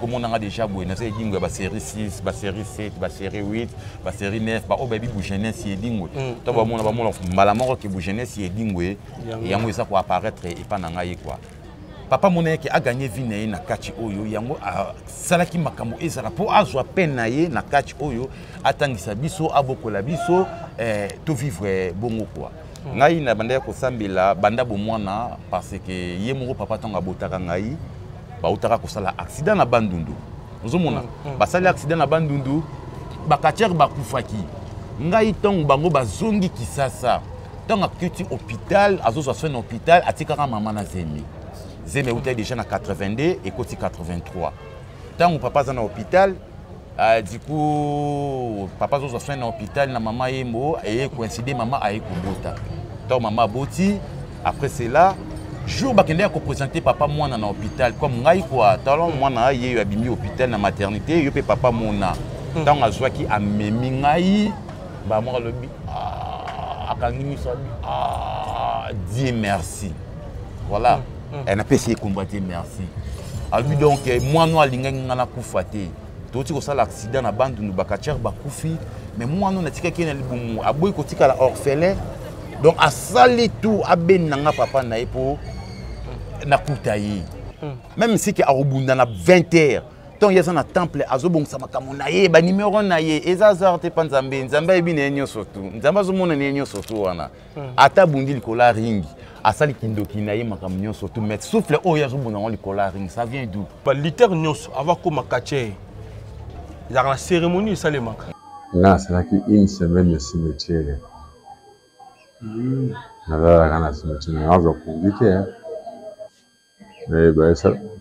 Komona nga déjà boye, naza Edingwe ya basérie 6, basérie 7, basérie 8, basérie 9. Baoyo bayebi bujeunesse ya Edingwe, to bamona mbala moko ke bujeunesse ya Edingwe yango eza koapparaître epa na ngai quoi. Papa mona yeke aganye vie na ye na kati oyo, yango asalaki makambo ezala mpo azwa peine na ye na kati oyo, atangisa biso, abokola biso, tovivre bongo quoi. Ngai na banda ya kosambela banda bomwana, parce que ye moko papa, ntango abotaka ngai, bautaka kosala accident na Bandundu. Ozomona, basali accident na Bandundu, bacatcheurs bakufaki. Ngai, ntango bango bazongi Kisasa, ntango akiti hôpital, azozwa soin na hôpital, atikaka mama na zemi. Zemi eutaki déjà na 82, ekoti 83. Ntango papa aza na hôpital, du coup papa azozwa soin na hôpital na mama Yembo, eye coïncide mama aye kobota. Ntango mama aboti, après cela jour bakendaki koprésente papa mwana na hôpital comme ngai quoi. Tala mwana ye oyo abimi hôpital na maternité, yo mpe papa mona. Ntango azwaki, amemi ngai, bamoko alobi, ah, akangi miso, abi: "Ah, Dieu merci." Voilà. Napesi ye kombo Dieu merci. Alobi donc mwana oyo alingaki ngai nakufa te. Touti kosala accident na Bandundu, bacatcheurs bakufi, mais mwana oyo natikaki ye na libumu aboyi kotikala orphelin. Donc asali tout abenda nga papa na ye mpo nakuta ye. Même siki akobunda na 20 heures, ntango ye aza na temple, azobongisa makambo na ye, banimero na ye. Eza hasard te mpa Nzambe. Nzambe ayebi na ye nyonso tu, Nzambe azomona na ye nyonso tu wana. Ata abundi likolo ya ring, asali kindoki na ye, makambo nyonso tu, mais souffle oyo azobunda yango likolo ya ring, ça vient d'où? Balutteur nyonso avant koma catcheur, ezalaka na cérémonie esalemaka. Nga nasalaki une semaine na cimetière, nalalaka na cimetière, nazwa pongi te.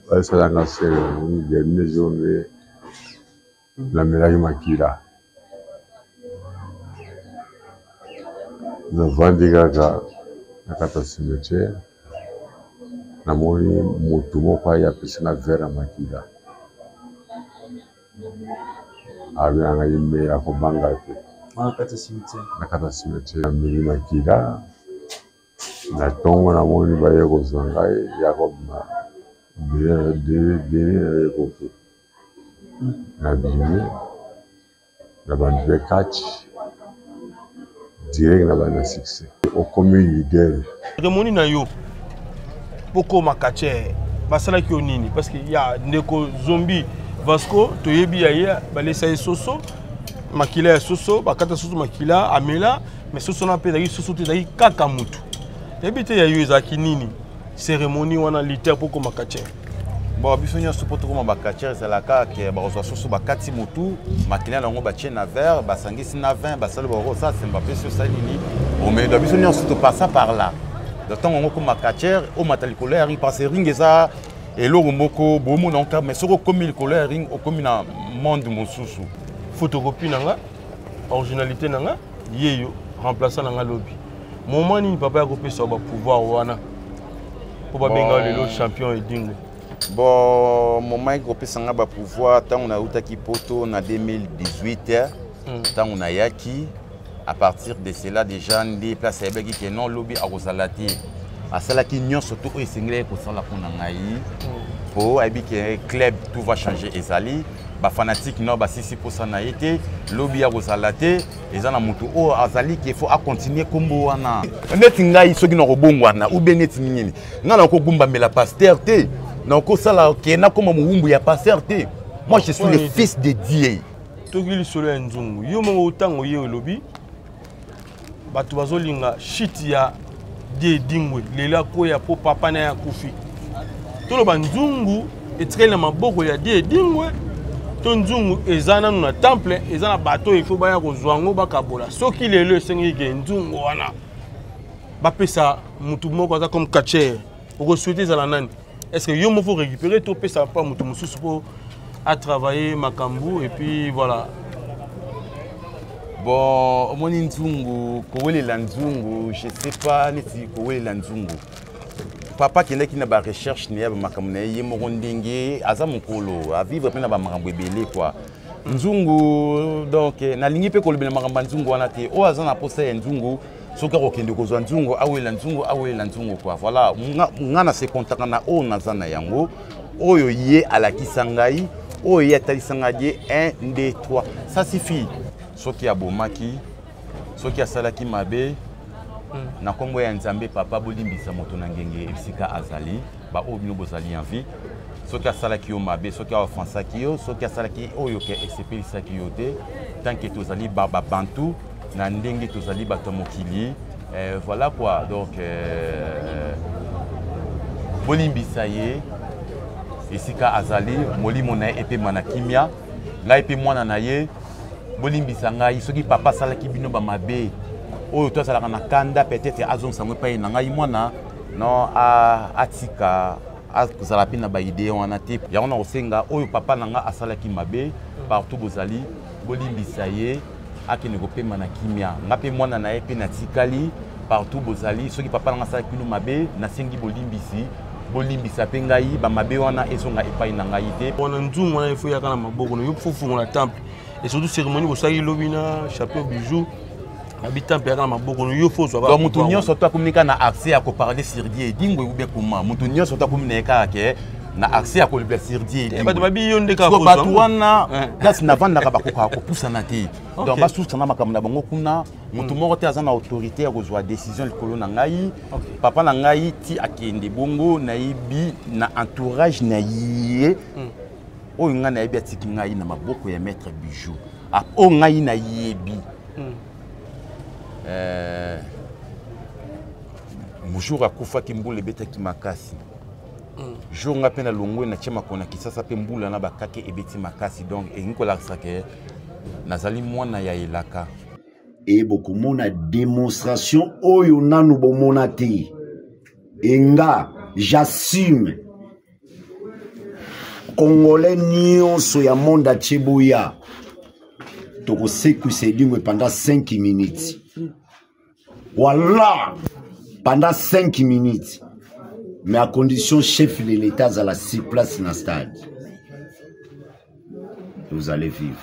Baesalanga cérémonie, dernier jour nde namelaki makila. Navandi kaka na kati ya cimetière, namoni motu moko aye, apesi nga verre ya makila, alobi na ngai: "Mela, kobanga te." Na kati ya cimetière? Na kati ya cimetière. Nameli makila. Na ntongo namoni baye kozwa ngai ya kobima, délai na ye ekoki, nabimi na bandi mpe catch direct na bandi na succès, okomi leader. Cérémonie na yo mpo koma catcheur, basalaki yo nini? Parce que ya ndeko Zombi Vasco, toyebi ya ye, balesa ye soso, makila ya soso, bakata soso makila, amela, mais soso na mpe ezalaki soso te, ezalaki kaka mutu. Toyebi te ya yo ezalaki nini, cérémonie wana lutteur mpo koma catcheur. Bon, biso nyonso mpo tokóma bacatcheurs, ezalaka ke bakozwa soso, bakati motu, makila na yango batie na verre, basangisi na vin, basali bakosala semba, bapesi, osali nini, omeli. Biso nyonso topassa par là. Donc ntango yango okóma catcheur, omata likolo ya ring, parce que ring eza eloko moko bomona yango, mais soki okómi likolo ya ring, okómi na monde mosusu. Photocopie na nga, originalité na nga, ye yo remplaçant na nga lobi. Moment nini papa ya kopesa bapouvoir wana mpo babenga yo lelo champion Edingwe? Bon, moment eki kopesa nga bapouvoir, ntango nautaki Poto na 2018, ntango nayaki, à partir de cela déjà nde place ayebaki ke non, lobi akozala te. Asalaki nyonso to oyo esengelaki kosala mpo na ngai, mpo ayebi ke club tout va changer. Ezali bafanatike no basisi mposa na ye te, lobi akozala te, eza na motu oyo azali ke faut acontinue nkombo wana. Neti ngai soki nakobongwana ube neti nini, ngai nakogumbamela pasteur te, nakosala ke nakóma mowumbu ya pasteur te. Moi, je suis le fils de Dieu. Toki lisolo ya nzungu, yo moko ntango ye olobi bato bazolinga shit ya die Edingwe lelo akwea mpo papa na ye akufi. Toloba nzungu etikali na maboko ya die Edingwe to nzungu eza nanu na temple, eza na bato oyo ifo baya kozwa yango, bakabola? Soki lelo esengeli ke nzungu wana bapesa motu moko aza comme catcheur, okosouhaite ezala nani? Est ce que yo moko récupérer to opesa mpa motu mosusu mpo atravailler makambo et puis voilà? Bon, omoni nzungu, kowelela nzungu, je sais pas, neti kowelela nzungu, papa akendaki na barecherche na ye, bamakambo na ye, ye moko ndenge aza mokolo, avivre mpe na bamakambo ebele quoi. Nzungu, donc nalingi mpe kolobela makambo ya nzungu wana te. Oyo aza na posa ya nzungu, soki akokende kozwa nzungu, awelela nzungu, awelela nzungu quoi. Voilà, nga na se contenter na oyo naza na yango, oyo ye alakisa ngai. Oyo ye atalisanga die 1 2 3, ça suffit. Soki abomaki, soki asalaki mabe na nkombo ya Nzambe Papa, bolimbisa moto na ngenge esika azali. Baoyo bino bozali en vie, soki asalaki yo mabe, soki aoffensaki yo, soki asalaki oyo ke esepelisaki yo te, tant que tozali babantu na ndenge tozali bato ya mokili, voilà quoi. Donc bolimbisa ye esika azali, molimo na ye epema na kimia. Ngai mpe mwana na ye, bolimbisa ngai soki papa asalaki bino bamabe oyo to azalaka na kanda, peut-être azongisa yango epai na ngai mwana. Non, atika azala mpe na baidée wana te. Yango na kosenga, oyo papa na nga asalaki mabe, partout bozali, bolimbisa ye, akende kopema na kimia. Nga mpe mwana na ye mpe natikali. Partout bozali, soki papa na nga asalaki bino mabe, nasengi bolimbisi, bolimbisa mpe ngai, bamabe wana ezonga epai na ngai te. Wana nzungu wana ifo yaka na maboko na yo, fo fungola temple et surtout cérémonie bosalaki lobi na Champion Bijou, abi temple yaka na maboko na yo, fo ozwa. Donc moto nyonso to akomi kaka na accès ya koparler sur Die Edingwe ou bien comment? Moto nyonso to akomi na ye kaka ke na accès ya kolobela sur Die Edingwe? Bato babi yo nde kaka. Siko bato wana, place navandaka, bakokaka kopusana te. Donc basusana makambo na bango kuna. Moto moko te aza na autorité ya kozwa décision likolo na ngai. Papa na ngai ti akende bongo, nayebi na entourage na ye oyo ngai nayebi, atiki ngai na maboko ya Maître Bijou. Oyo ngai nayebi, jour akufaki, mbula ebetaki makasi. Jour nga mpe nalongwe, natie makolo na Kisasa, mpe mbula na bakake ebeti makasi. Donc elingi kolakisa ke nazali mwana ya elaka. E bokomona démonstration oyo nanu bomona te. E nga j'assume, Congolais nyonso ya monde atie, boya tokosekwisa Edingwe pendant 5 minutes. Voilà, pendant 5 minutes, mais à condition chef de l'État azala sur place na stade. Vous allez vivre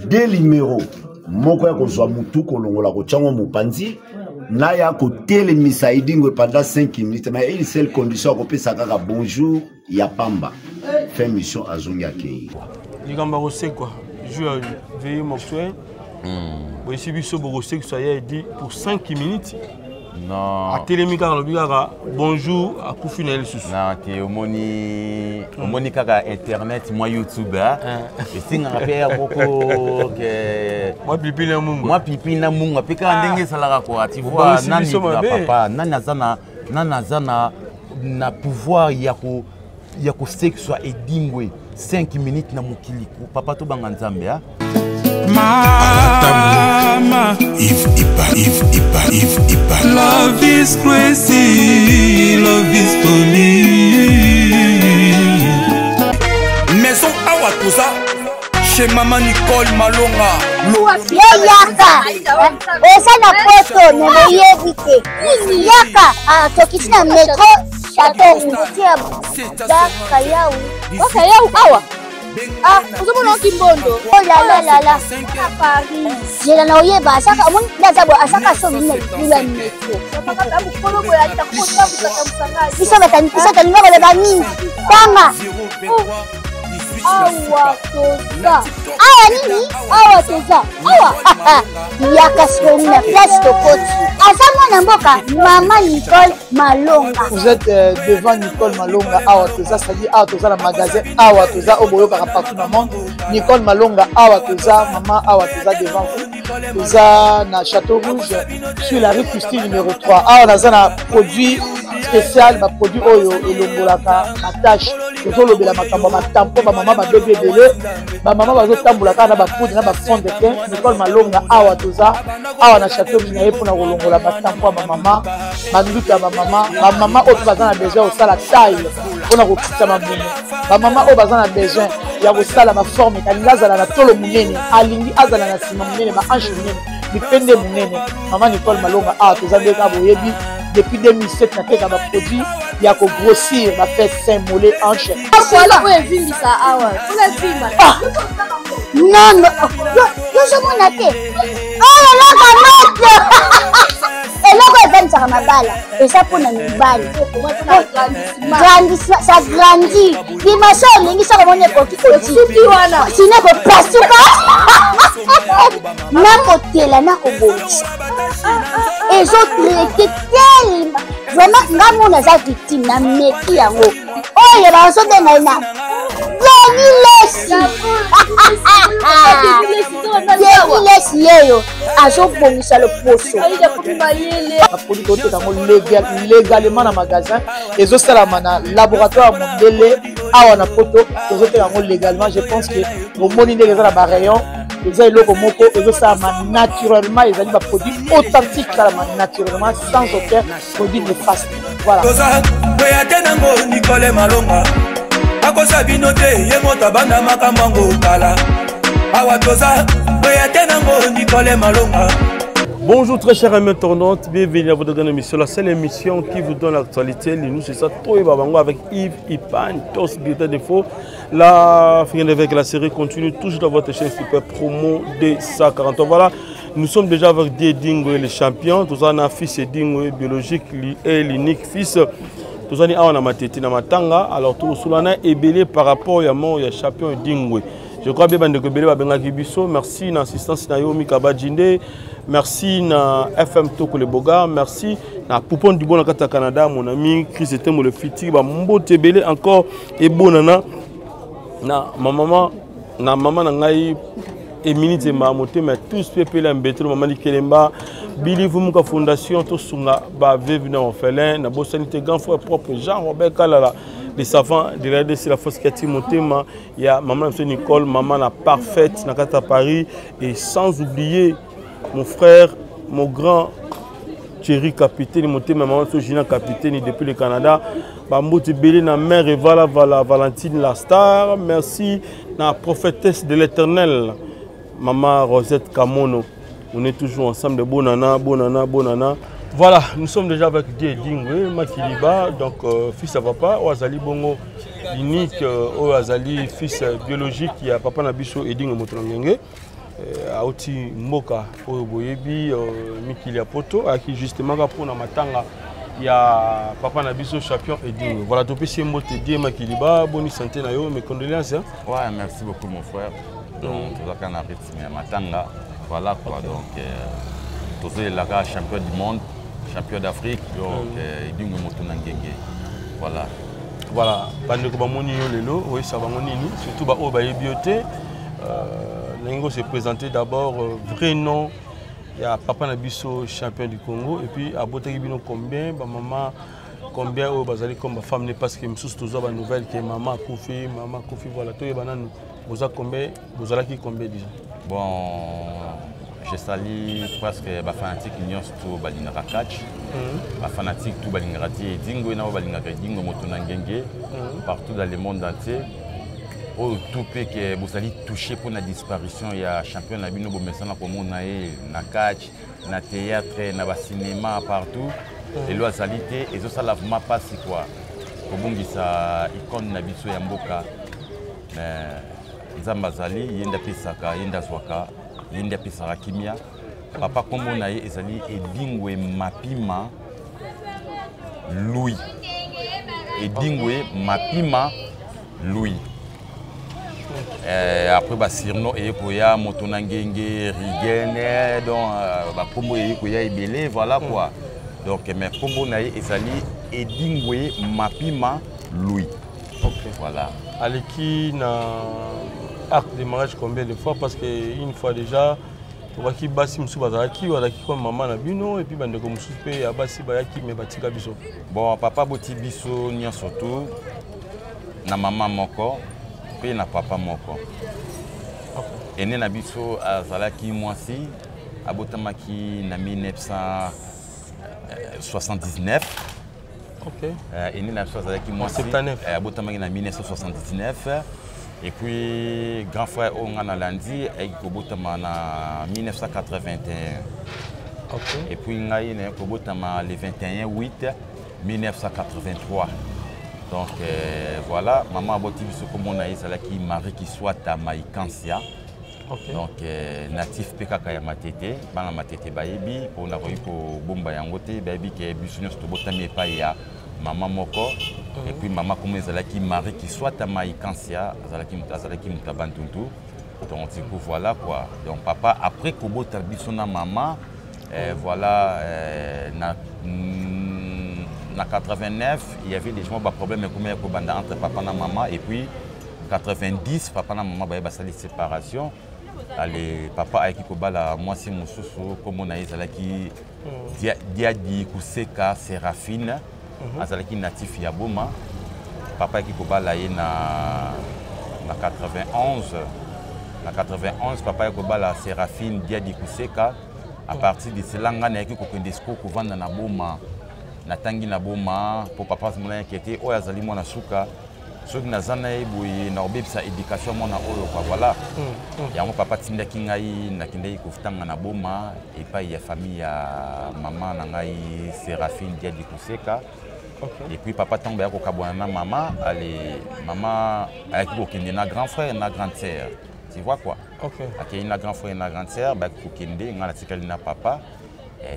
deux numéros, moko ya kozwa mutu kolongola kotyango mopanzi na ya kotelemisa Edingwe pendant 5 minutes, mais une seule condition: akopesa kaka bonjour ya pamba, fin mission, azongi, akei. Likambo ya kosekwa, jour ya veillée mortuaire, boyesi biso bokosekisa ye Edi pour 5 minutes? Non. Atelemi kaka, alobi kaka bonjour, akufi na ye lisusu. Non te, omoni, omoni kaka internet, mwa YouTube esengaka mpe ya moko ke mwa pipi na mungu. Mwa pipi na mungu mpe kaka ndenge ezalaka quoi, tu vois. Obangisi nani biso mabe. Papa nani aza na, nani aza na pouvoir ya kosekiswa Edingwe 5 minutes na mokili? Papa, tobanga Nzambe, ah. Mama, Yves Ipa, Yves Ipa, Yves Ipa. Love is crazy, love is funny. Maison awa toza chez Mama Nicole Malonga. Yo yaka, oza na poto me boyebi te. Yaka, tokiti na métro Château Rouge, bakayau bakayau awa. Ah, ozomona oki mbondo. Oh la la la la, zela na oyeba asaka omoni nde aza boye, asaka so bino na métro. Biso tolinga koloba mingi, tanga awa toza awa nini, awa toza awa. Yaka sikoyo na place tokoti, aza mwana mboka Mama Nicole Malonga. Vous êtes devant Nicole Malonga awa toza, c'est-à-dire awa toza na magasin awa toza oyo boyokaka partout na monde. Nicole Malonga awa toza, mama awa toza devant vous. Toza na Château Rouge, sur la rue Christine numéro 3. Awa naza na produit spécial, baproduit oyo elongolaka batache. Tozolobela makambo ya batampon, bamama babebi ebele, bamama bazotambola kaka na bapoudre na bafond de teint. Nicole Malonga awa toza awa na Château Rouge na ye mpona kolongola batampon ya bamama, banduta ya bamama, bamama oyo mpe baza na besoin ya kosala taille mpona kokitisa mabumu, bamama oyo baza na besoin ya kosala baforme, alingi azala na tolo monene, alingi azala na nsima monene, bahanche monene, mipende monene. Mama Nicole Malonga awa toza nde kaka boyebi, depuis 2007 nateka baproduit ya kogrossir bafesse, sein, mollet, hanche. Voilà, oyo evimbisa awa mpona evimba. Non, yozomona te oyo eloko moto. Eloko evandisaka mabala eza mpo na mibali. Ça grandit. Dimension olingi soki omoni ekoki osuki wana. Sino ekopasuka. Nakotela nakobongisa. Ezotraite tellement. Vraiment nga mona aza victime na meki yango. Oyo bazobenga ye na Denis Lessi. Denis Lessi yeyo azobongisa loposo. Baproduit toteka yango légalement na magasin, ezosalama na laboratoire ya mondele awa na poto, tozoteka yango légalement. Je pense que bomoni ndenge eza na barayon, eza eloko moko ezosalama naturellement, ezali baproduit authentique, esalama naturellement sans aucun produit néfaste. Voilà. Toza kweya te nango Nicole Malonga akosa bino te, ye moto abanda makambo yango kala. Awa toza kweya te nango Nicole Malonga. Bonjour très chers amis internautes, bienvenue à votre grande émission, la seule émission qui vous donne l'actualité, les news, c'est ça, Toye Babango avec Yves Ipan, Tos Bulletin Défaut. La fin avec la série continue toujours dans votre chaîne Super Promo D140. Voilà, nous sommes déjà avec Edingwe, le champion. Nous avons un fils Edingwe biologique et l'unique fils. Nous avons un matete na matanga. Alors tout cela est ebelé par rapport à mort ya champion Edingwe. Je crois bien bandeko ebele babengaki biso. Merci na assistance na yo Mika Bajinde. Merci na FM Toko le Boga. Merci na Poupon du Bon na kati ya Canada, mon ami Chris Etembo le Fiti, ba mbote ebele encore et bonana na ma maman, na maman na ngai Emini Zemba motema tous pepele ya mbetelo, mama Likelemba Billy Vumuka Fondation tosunga ba veuve na orphelin na bosani te grand frère propre Jean Robert Kalala les savants de la RDC, la force Kati motema ya maman na biso Nicole, maman na parfaite na kati ya Paris, et sans oublier mon frère, mon grand Thierry Capitaine motema maman biso Gina Capitaine depuis le Canada, ba mbote ebele na mère Evala Vala Valentine la star. Merci na prophétesse de l'éternel maman Rosette Kamono. On est toujours ensemble, bonana, bonana, bonana. Voilà, nous sommes déjà avec Dieu Edingwe, Makiliba, donc fils à papa, Oazali Bongo, l'unique Oazali, fils biologique, il y a papa Nabiso Edingwe Motonangenge, Aoti Mboka, Oyo Boyebi, Mikili ya Poto, qui justement pour na matanga, il y a papa Nabiso champion Edingwe. Voilà, topesi mbote Dieu Makiliba, bonne santé na yo, mes condoléances. Hein. Ouais, merci beaucoup mon frère. Donc, tout ça, on a rythme ya matanga. Voilà quoi, donc tozo champion du monde, champion d'Afrique, donc Edingwe moto na ngenge. Voilà. Voilà, bandeko bamoni yo lelo, oui, ça va nini, surtout ba oyo bayebi yo te. Nango se présenter d'abord vrai nom ya papa na biso champion du Congo, et puis abotaki bino combien, ba maman combien oyo bazali comme ba femme, parce que misusu tozwa ba nouvelle que maman akufi, maman akufi, voilà, toyeba nanu boza combien, bozalaki combien déjà? Bon, je salue presque ba fanatique nyonso to balingaka catch. Ba fanatique tout balingaka ti Edingwe na balingaka Edingwe moto na ngenge partout dans le monde entier. Oyo tout pe que bozali touché pour la disparition ya champion na bino bomesana komona ye na catch, na théâtre, na ba cinéma partout. Lelo azali te, ezosala vraiment pasi quoi. Kobungisa icône na biso ya mboka. Mais Nzambe azali, ye nde apesaka, ye nde azwaka, ye nde apesaka kimia. Papa kombo na ye ezali Edingwe Mapima Louis. Edingwe Mapima Louis. Après ba surnom eye koya moto na ngenge Rigene, donc ba kombo eye koya ebele, voilà quoi. Donc mais kombo na ye ezali Edingwe Mapima Louis. Voilà. Aleki na acte de mariage combien de fois? Parce que une fois déjà tobaki basi mosusu bazalaki, bazalaki comme maman na bino, et puis bandeko mosusu mpe ya basi bayaki, mais batika biso. Bon, papa boti biso nyonso tu na mama moko mpe na papa moko. Ene na biso azalaki mwasi, abotamaki na 1979. Ene na biso azalaki mwasi, 79. Abotamaki na 1979. Et puis grand frère oyo nga nalandi ayaki kobotama na 1981. Et puis ngai nayaki kobotama le 21 8 1983. Donc voilà, maman aboti biso kombo na ye ezalaki Marie Kiswata Maikansia. Donc natif mpe kaka ya Matete. Bana Matete bayebi, mpo nakoki kobomba yango te, bayebi ke biso nyonso tobotami epai ya mama moko. Et puis mama kombo ezalaki Marie Kiswata Mai Kansia, azalaki moto ya Bandundu. Donc du coup, voilà quoi. Donc papa, après kobota biso na mama, voilà, na 89, il y avait déjà baproblème ekomi ya kobanda entre papa na mama. Et puis 90, papa na mama baye basali séparation. Ale, papa ayaki kobala mwasi mosusu, nkombo na ye ezalaki Diadi Kuseka Séraphine. Azalaki natif ya Boma. Papa ayaki kobala ye na 91. Na 91, papa ayaki kobala Séraphine Diadi Kuseka. À partir de cela, ngai nayaki kokende siko kovanda na Boma. Natangi na Boma mpo papa amonaki ete oyo azali mwana suka, soki naza na ye boye, na kobebisa éducation ya mwana oyo quoi. Voilà, yango papa atindaki ngai, nakendaki kotanga na Boma epai ya famille ya mama na ngai Séraphine Diadi Kuseka. Et puis papa, ntango baya kokabwana na mama, ale, mama ayaki kokende na grand frère na grande sœur, tu vois quoi. Akei na grand frère na grande sœur, bayaki kokende, ngai natikali na papa.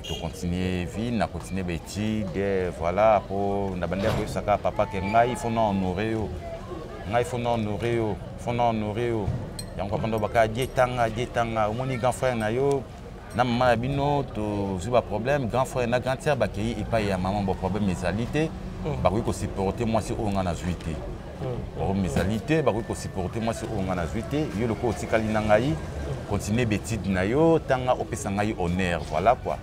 Tocontinue vie, na continue baétude. Voilà, po na bandi koyebisaka papa ke ngai faut na honore yo, ngai faut na honore yo, faut na honore yo. Yango papa ndo baka die tanga, die tanga. Omoni grand frère na yo na mama na bino, tozwi baproblème. Grand frère na grande sœur bakei epai ya mama, bo problème ezali te, bakoki kosupporte mwasi oyo ngai nazwi te. Problème ezali te, bakoki kosupporte mwasi oyo ngai nazwi te. Yo lokola otikali na ngai, continue baétude na yo, tanga, opesa ngai honneur. Voilà quoi.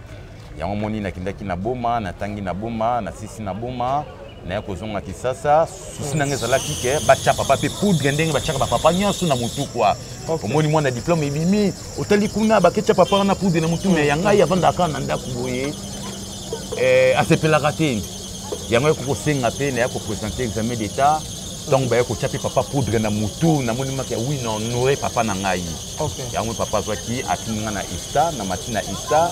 Yango moni nakendaki na Boma, natangi na Boma, nasisi na Boma, naye kozonga Kisasa. Souci na ngai ezalaki ke batya papa mpe poudre ndenge batiaka bapapa nyonso na motu quoi. Omoni mwana diplôme ebimi, otali kuna baketya papa wana poudre na motu, me ya ngai avandaka kaka na ndako boye, asepelaka te. Yango yaki kosenga mpe naya koprésente examen d'état. Ntango baya kotya mpe papa poudre na motu, namoni maki ya wi na honore papa na ngai. Yango papa azwaki, atindi ngai na ISTA. Na mati na ISTA,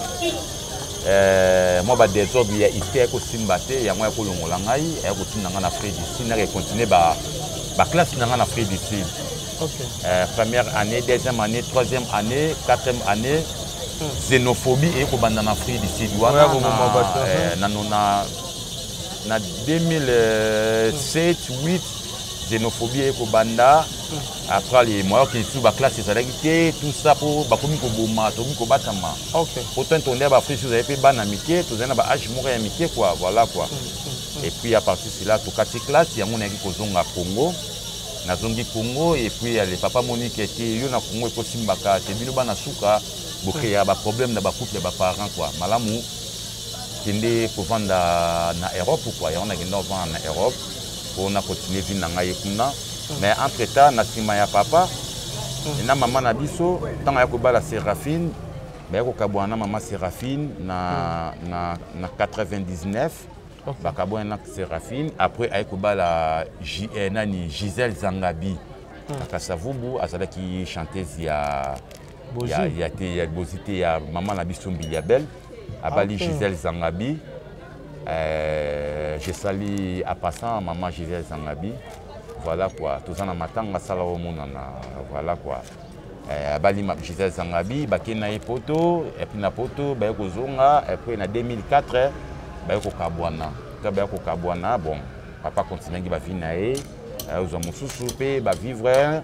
mwa badésordre ya ISTA ya kosimba te. Yango ya kolongola ngai, aya kotinda ngai na Afrique du Sud. Naka econtinue baclasse na ngai na Afrique du Sud. Première année, deuxième année, troisième année, quatrième année, xénophobie eye kobanda na Afrique du Sud wana na 2007 8. Xénophobie eye kobanda. Après le moyen okende lisusu baclasse ezalaki te, tout ça mpo bakomi koboma, tokomi kobatama. Pourtant tonde ya baafrique ozali mpe bana mike, tozali na baage moko ya mike quoi. Voilà quoi. Et puis à partir de là, tokati classe. Yango nayaki kozonga Congo. Nazongi Congo et puis ale, papa moniki ete yo na Congo ekosimbaka te, bino bana suka bocréa baproblème na bacouple ya baparent quoi. Malamu kende kovanda na Europe quoi. Yango nakende kovanda na Europe mpona continue vie na ngai kuna. Mais entre temps, na nsima ya papa na mama na biso, ntango aya kobala Séraphine, baya kokabwana na mama Séraphine na 99. Bakabwana na Séraphine, après aye kobala nani, Gisèle Zangabi na Kasavubu. Azalaki chanteuse ya te, ya Bozi te, ya mama na biso Mbilia Bel. Abali Gisèle Zangabi. Je salue en passant maman Gisèle Zangabi. Voilà quoi, toza na matanga, asala omonana. Voilà quoi. Abali Gisèle Zangabi, bakei na ye Poto. Et puis na Poto baye kozonga. Et puis na 2004 baye kokabwana. To baye kokabwana, bon, papa continuaki bavie na ye, ozwa mosusu mpe bavivre,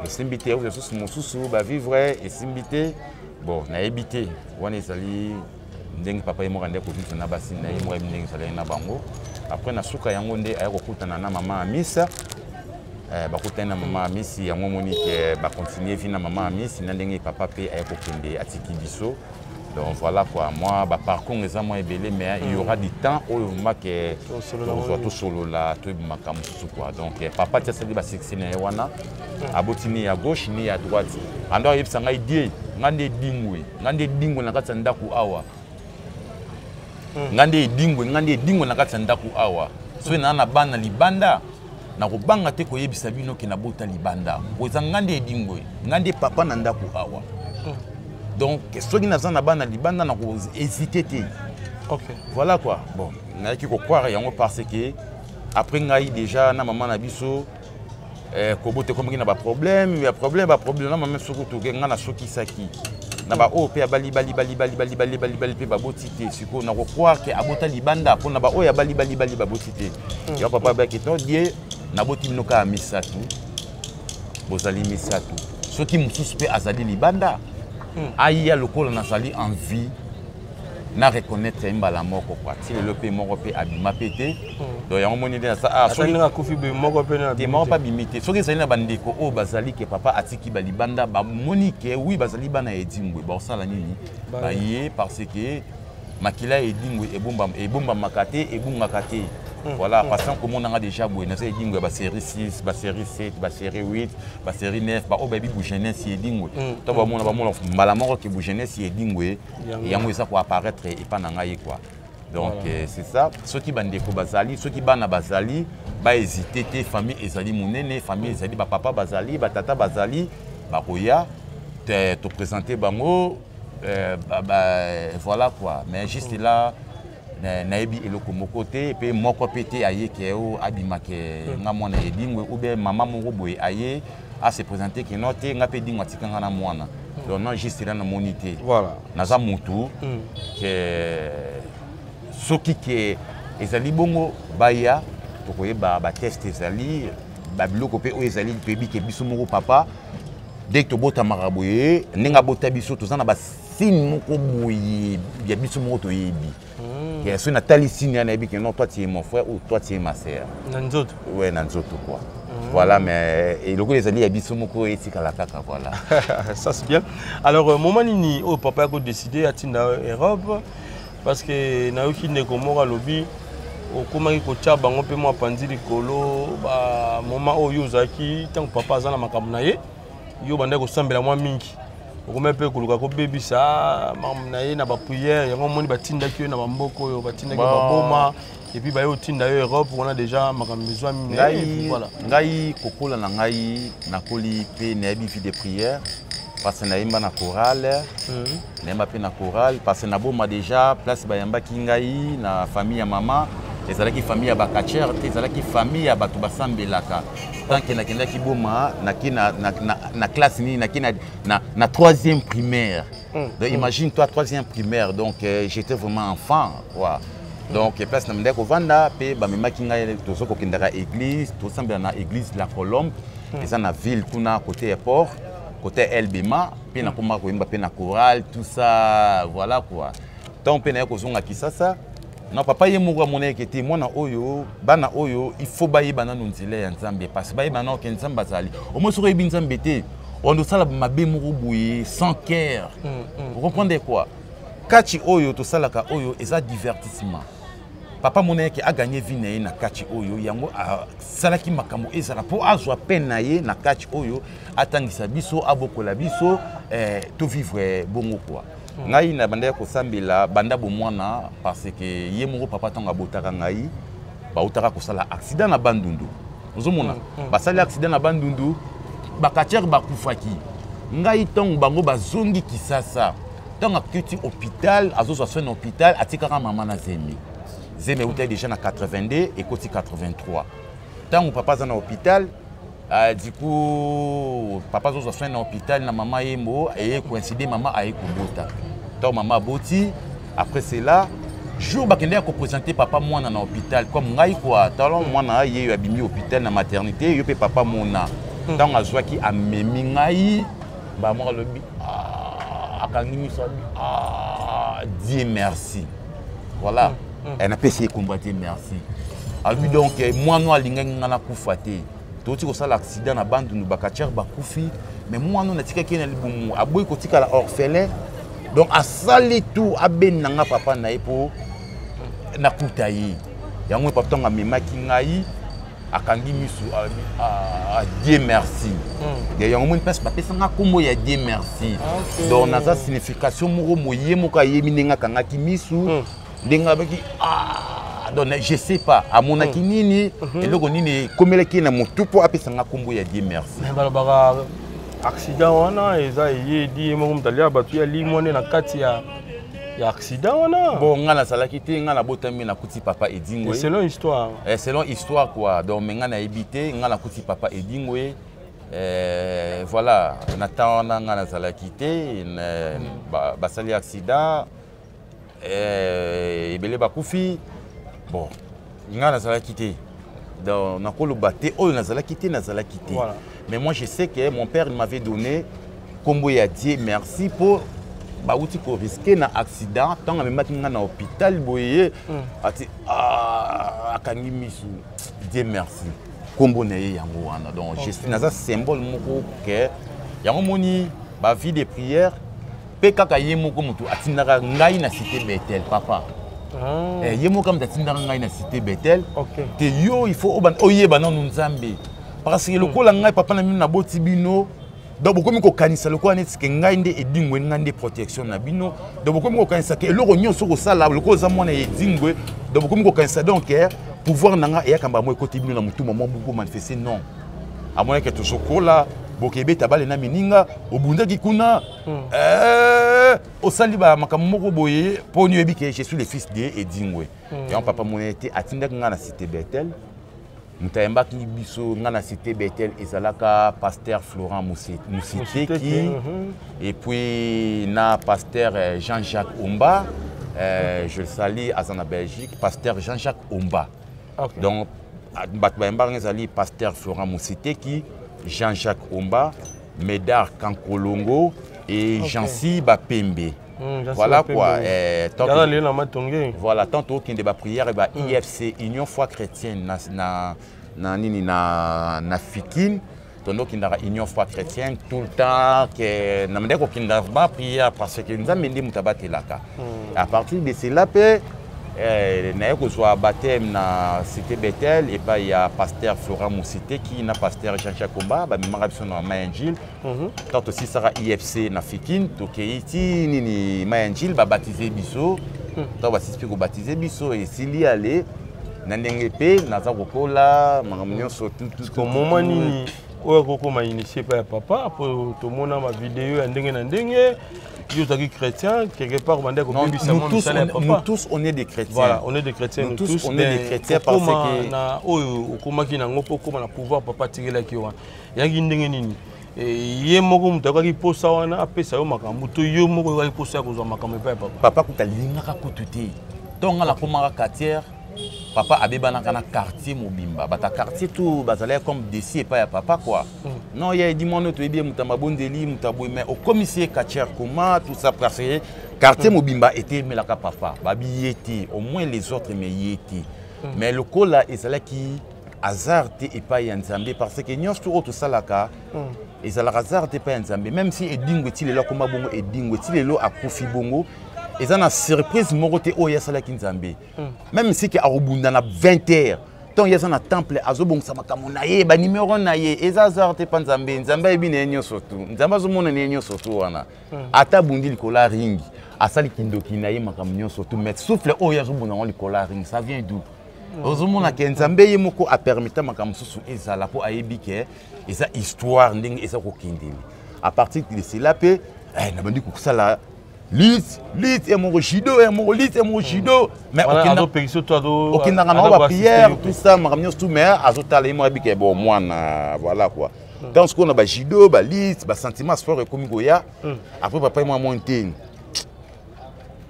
esimbi te. Ozwa mosusu, mosusu bavivre, esimbi te. Bon, nayebi te, wana ezali ndenge papa ye moko ande kovivre na basi na ye moko, ayebi ndenge ezalaki na bango. Après, na suka yango nde aya kokutana na mama Amisa. Bakutani na mama Amisi. Yango omoni ke bacontinue vie na mama Amisi na ndenge papa mpe aya kokende, atiki biso. Donc voilà quoi, moi baparcours eza mwa ebele, mais il y aura du temps oyo vraiment ke tozwa, tosolola, toyebi makambo mosusu quoi. Donc papa ti asali basuccès na ye wana, aboti ni ya gauche ni ya droite. Ando ayebisa ngai die, ngai nde Edingwe, ngai nde Edingwe na kati ya ndako awa, ngai nde Edingwe, ngai nde Edingwe na kati ya ndako awa. Soki naa na bana libanda, nakobanga te koyebisa bino ke nabota libanda, po eza ngai nde Edingwe, ngai nde papa na ndako awa. Donc soki naza na bana libanda, nakohésite te. Voilà quoi. Bon, nayaki kocroire yango parce que après ngai déjà na mama na biso. Eh, kobota ekomaki na baproblème ya problème, baproblème na mama. Soki toke, ngai nasukisaki na baoyo mpe abali bali bali bali bali bali bali bali mpe baboti te. Sikoyo nakocroire ke abota libanda mpona baoyo abali bali bali baboti te. Yango papa abaki to die naboti bino kaka misato, bozali misato. Soki mosusu mpe azali libanda, aya lokola nazali en vie na reconnaître ye mbala moko kwa. Ti lelo mpe moko mpe abima mpe te. Donc yango moni nde naza ah, soki ndenge akufi boye, moko mpe te, moko mpe abimi te. Soki ezali na bandeko oyo bazali ke papa atiki balibanda, bamoni ke oui, bazali bana ya Edingwe, bakosala nini? Baye, parce que makila ya Edingwe ebombamaka te, ebungaka te. Voilà, patient komonanga déjà boye, naza Edingwe ya basérie 6, basérie 7, basérie 8, basérie 9. Baoyo bayebi bujeunesse ya Edingwe, to bamona, bamona mbala moko ke bujeunesse ya Edingwe yango eza koapparaître epa na ngai quoi. Donc voilà. C'est ça. Soki bandeko bazali, soki bana bazali, bahésite te. Famille ezali monene, famille ezali, bapapa bazali, batata bazali, bakoya toprésente bango, voilà quoi. Mais juste là, nayebi eloko moko te mpe moko mpe te aye ke o abima ke nga mwana Edingwe, ou bien mama moko boye aye ase présente ke no te, nga mpe Edingwe atika nga na mwana. Donc non, juste là namoni te. Naza mutu ke soki ke ezali bongo, baya tokoyeba. Batest ezali, babiloko mpe oyo ezali, toyebi ke biso moko papa, dès tobotamaka boye, ndenge abota biso, toza na basigne moko boye ya biso moko toyebi. Mm. Soki natali signe wana, nayebi ke non, toi tu es mon frère ou toi tu es ma sœur. Na nzoto. Ouais, na nzoto quoi. Voilà, mais eloko ezali ya biso moko etikala kaka, voilà. Ça c'est bien. Alors moment nini oyo papa yako décider atinda Europe? Parce que nayoki ndeko moko alobi okomaki kotia bango mpe mwa panzi likolo. Bamoment oyo ozalaki, ntango papa aza na makambo na ye, yo bandaki kosambela mwa mingi, okomi mpe koluka kobebisa makambo na ye na baprière. Yango omoni batindaki yo na bamboka oyo batindaki yo baboma, et puis baye otinda yo Europe wana, déjà makambo ezwami. Ngai, ngai kokola na ngai, nakoli mpe nayebi vie de prière, parce que nayemba na chorale. Nayemba mpe na chorale, parce que naboma déjà place bayambaki ngai na famille ya mama, ezalaki famille ya bacatcheur te, ezalaki famille ya bato basambelaka. Tant que nakendaki boma, naki na classe nini, naki na troisième primaire. Donc imagine toi, troisième primaire, donc j'étais vraiment enfant quoi. Donc place na mindaki kovanda mpe bamemaki ngai, tozo kokendaka église, tosambela na église La Colombe, eza na ville kuna, côté ya port, côté Elbema. Mpe nakomaka koyemba mpe na chorale, tout ça, voilà quoi. Ntango mpe naye kozonga Kisasa na papa, ye moko amonaki te mwana oyo, bana oyo, il faut bayeba nano nzela ya Nzambe, parce bayeba nano ke Nzambe azali. Omoi soki oyebi Nzambe te, wanda osala mabe moko boye sans cœur. Ocomprendre quoi? Kati oyo tosalaka oyo eza divertissement. Papa monaki aganye vie na ye na kati oyo, yango asalaki makambo ezala mpo azwa peine na ye na kati oyo, atangisa biso, abokola biso, tovivre bongo quoi. Ngai na bandaki kosambela banda bomwana, parce que ye moko papa, ntango abotaka ngai, bautaka kosala accident na Bandundu. Ozomona, basali accident na Bandundu, bacatcheur bakufaki. Ngai ntango bango bazongi Kisasa, ntango akiti hôpital, azozwa soin na hôpital, atikaka mama na zemi. Zemi eutaki déjà na 82, ekoti 83. Ntango papa aza na hôpital, du coup papa azozwa soin na hôpital na mama yembo, eye coïncide mama aye kobota. Ntango mama aboti, après cela jour bakendeki koprésente papa mwana na hôpital comme ngai quoi. Tala mwana ye oyo abimi hôpital na maternité, yo mpe papa mona. Ntango azwaki, amemi ngai, bamoko alobi, akangi miso, abi: "Ah, Dieu merci." Voilà. Napesi ye kombo Dieu merci. Alobi donc mwana oyo alingaki ngai nakufa te. Touti kosala accident na Bandundu, bacatcheur bakufi, mais mwana oyo natikaki ye na libumu, aboyi kotikala orphelin. Donc asali tout abenda nga papa na ye mpo nakuta ye. Yango papa ntango amemaki ngai, akangi misu, alobi: "Ah, Dieu merci." Yango moni place bapesanga nkombo ya Dieu merci. Donc naza signification moko moye moko ayebi ndenge akangaki misu, ndenge abaki. Ah, donc je sais pas amonaki nini, eloko nini ekomelaki ye na motu mpo apesanga nkombo ya Dieu merci. Mais balobaka accident wana eza eye edi ye moko moto alia bato, ye alimwa nde na kati ya Ya accident wana. Bon, nga nazalaki te, nga nabotami, nakuti papa Edingwe. Selon histoire. Eh, selon histoire quoi. Donc mais nga nayebi te, nga nakuti papa Edingwe. Eh, voilà, na temps wana nga nazalaki te, basali accident, eh, ebele bakufi. Bon, nga nazalaki te, donc nakoloba te oyo nazalaki te, nazalaki te. Voilà. Mais moi, je sais que mon père, il m'avait donné kombo ya Dieu Merci, mpo bauti korisquer na accident. Ntango amemaki nga na hôpital boye, ati, ah, akangi misu, Dieu Merci, kombo na ye yango wana. Donc okay. Naza symbole moko ke yango moni bavie de prière mpe kaka ye moko moto atindaka ngai na Cité Betel, papa. Ah. Eh, ye moko moto atindaka ngai na Cité Betel te. Yo, il faut oyeba nanu Nzambe, parce que lokola ngai papa na bino naboti bino, donc bokomi kokanisa lokola neti ke ngai nde Edingwe, ngai nde protection na bino. Donc bokomi kokanisa ke eloko nyonso kosala lokola oza mwana ya Edingwe. Donc bokomi kokanisa, donc pouvoir na ngai eyaka mbamo ekoti bino na motuma mwa buku manifeste. Non, amonaki tozokola, bokebeta bale na mininga, obundaki kuna, osali makambo moko boye, mpo ni oyebi ke je suis le fils de Edingwe. Yango papa moni ete atindaki ngai na Cité Betel. Moto ayambaki biso ngai na Cité Betel ezalaka pasteur Florent Musiteki et puis na pasteur Jean-Jacques Omba, je le salue, aza na Belgique, pasteur Jean-Jacques Omba. Donc bato bayambaka ezali pasteur Florent Musiteki, Jean-Jacques Omba, Médard Kankolongo et Jansi Bapembe. Voilà quoi. Tant voilà, tant tokende baprière ba IFC, Union Foi Chrétienne, na nini, na Fikine. Tondokendaka Union Foi Chrétienne tout le temps, ke na mandaki kokenda baprière, parce que Nzambe nde moto abatelaka. À partir de cela mpe, naye kozwa baptême na Cité Betel epai ya pasteur Florent Mositeki na pasteur Jean-Jacques Komba. Bamemaka biso na mama Angile. Ntango tosisaka IFC na Fikine, tokei ti nini, ma Angile, babatize biso. Ntango basisi mpe kobatize biso, esili ale na ndenge mpe naza kokola makambo nyonso. Moma nini oyo akokoma initié epai ya papa? Po tomona bavideo ya ndenge na ndenge, yo ozalaki chrétien quelque part, obandaki kobebisa mwa misala ya papa. Nous tous, on est des chrétiens. Voilà, on est des chrétiens. Nous tous, on est des chrétiens, parce que na oyo okomaki nango mpo okóma na pouvoir papa atikelaki wana, eyaki ndenge nini? Ye moko moto ayokaki mposa wana apesa yo makambo, to yo moko oyokaki mposa ya kozwa makambo epai ya papa? Papa kuta alingaka kutu te. Ntongo nga nakomaka quartier, papa abebanaka na quartier mobimba. Bato ya quartier tout bazalaki comme déçus epai ya papa quoi. Non, ya edi mwana oyo toyebi ye moto ya mabondeli, moto ya boye, mais okomisi ye quartier comment, tout ça, parce que quartier mobimba etemelaka papa. Babi ye te, au moins les autres, mais ye te. Mais lokola ezalaki hasard te epai ya Nzambe, parce que nyonso oyo tosalaka ezalaka hasard te epai ya Nzambe. Même si Edingwe ti lelo akoma bongo, Edingwe ti lelo akufi bongo, eza na surprise moko te oyo asalaki Nzambe. Même si ke akobunda na 20 heures, ntango ye aza na temple, azobongisa makambo na ye, banimero na ye, eza hasard te mpa Nzambe. Nzambe ayebi na ye nyonso tu, Nzambe azomona na ye nyonso tu wana. Ata abundi likolo ya ring, asali kindoki na ye, makambo nyonso tu, mais souffle oyo azobunda yango likolo ya ring, ça vient d'où? Ozomona ke Nzambe ye moko apermita makambo mosusu ezala, mpo ayebi ke eza histoire ndenge eza kokendeli. À partir de cela mpe, nabandi kosala lutte, lutte ya moko, judo ya moko, lutte ya moko, judo. Mais okendaka nango baprière, tout ça, makambo nyonso tout, mais azotala ye moko, ayebi ke bon, mwana, voilà quoi. Ntango sikoyo na bajudo, balutte, basentiment sport ekomi koya, après papa ye mwa mwa te,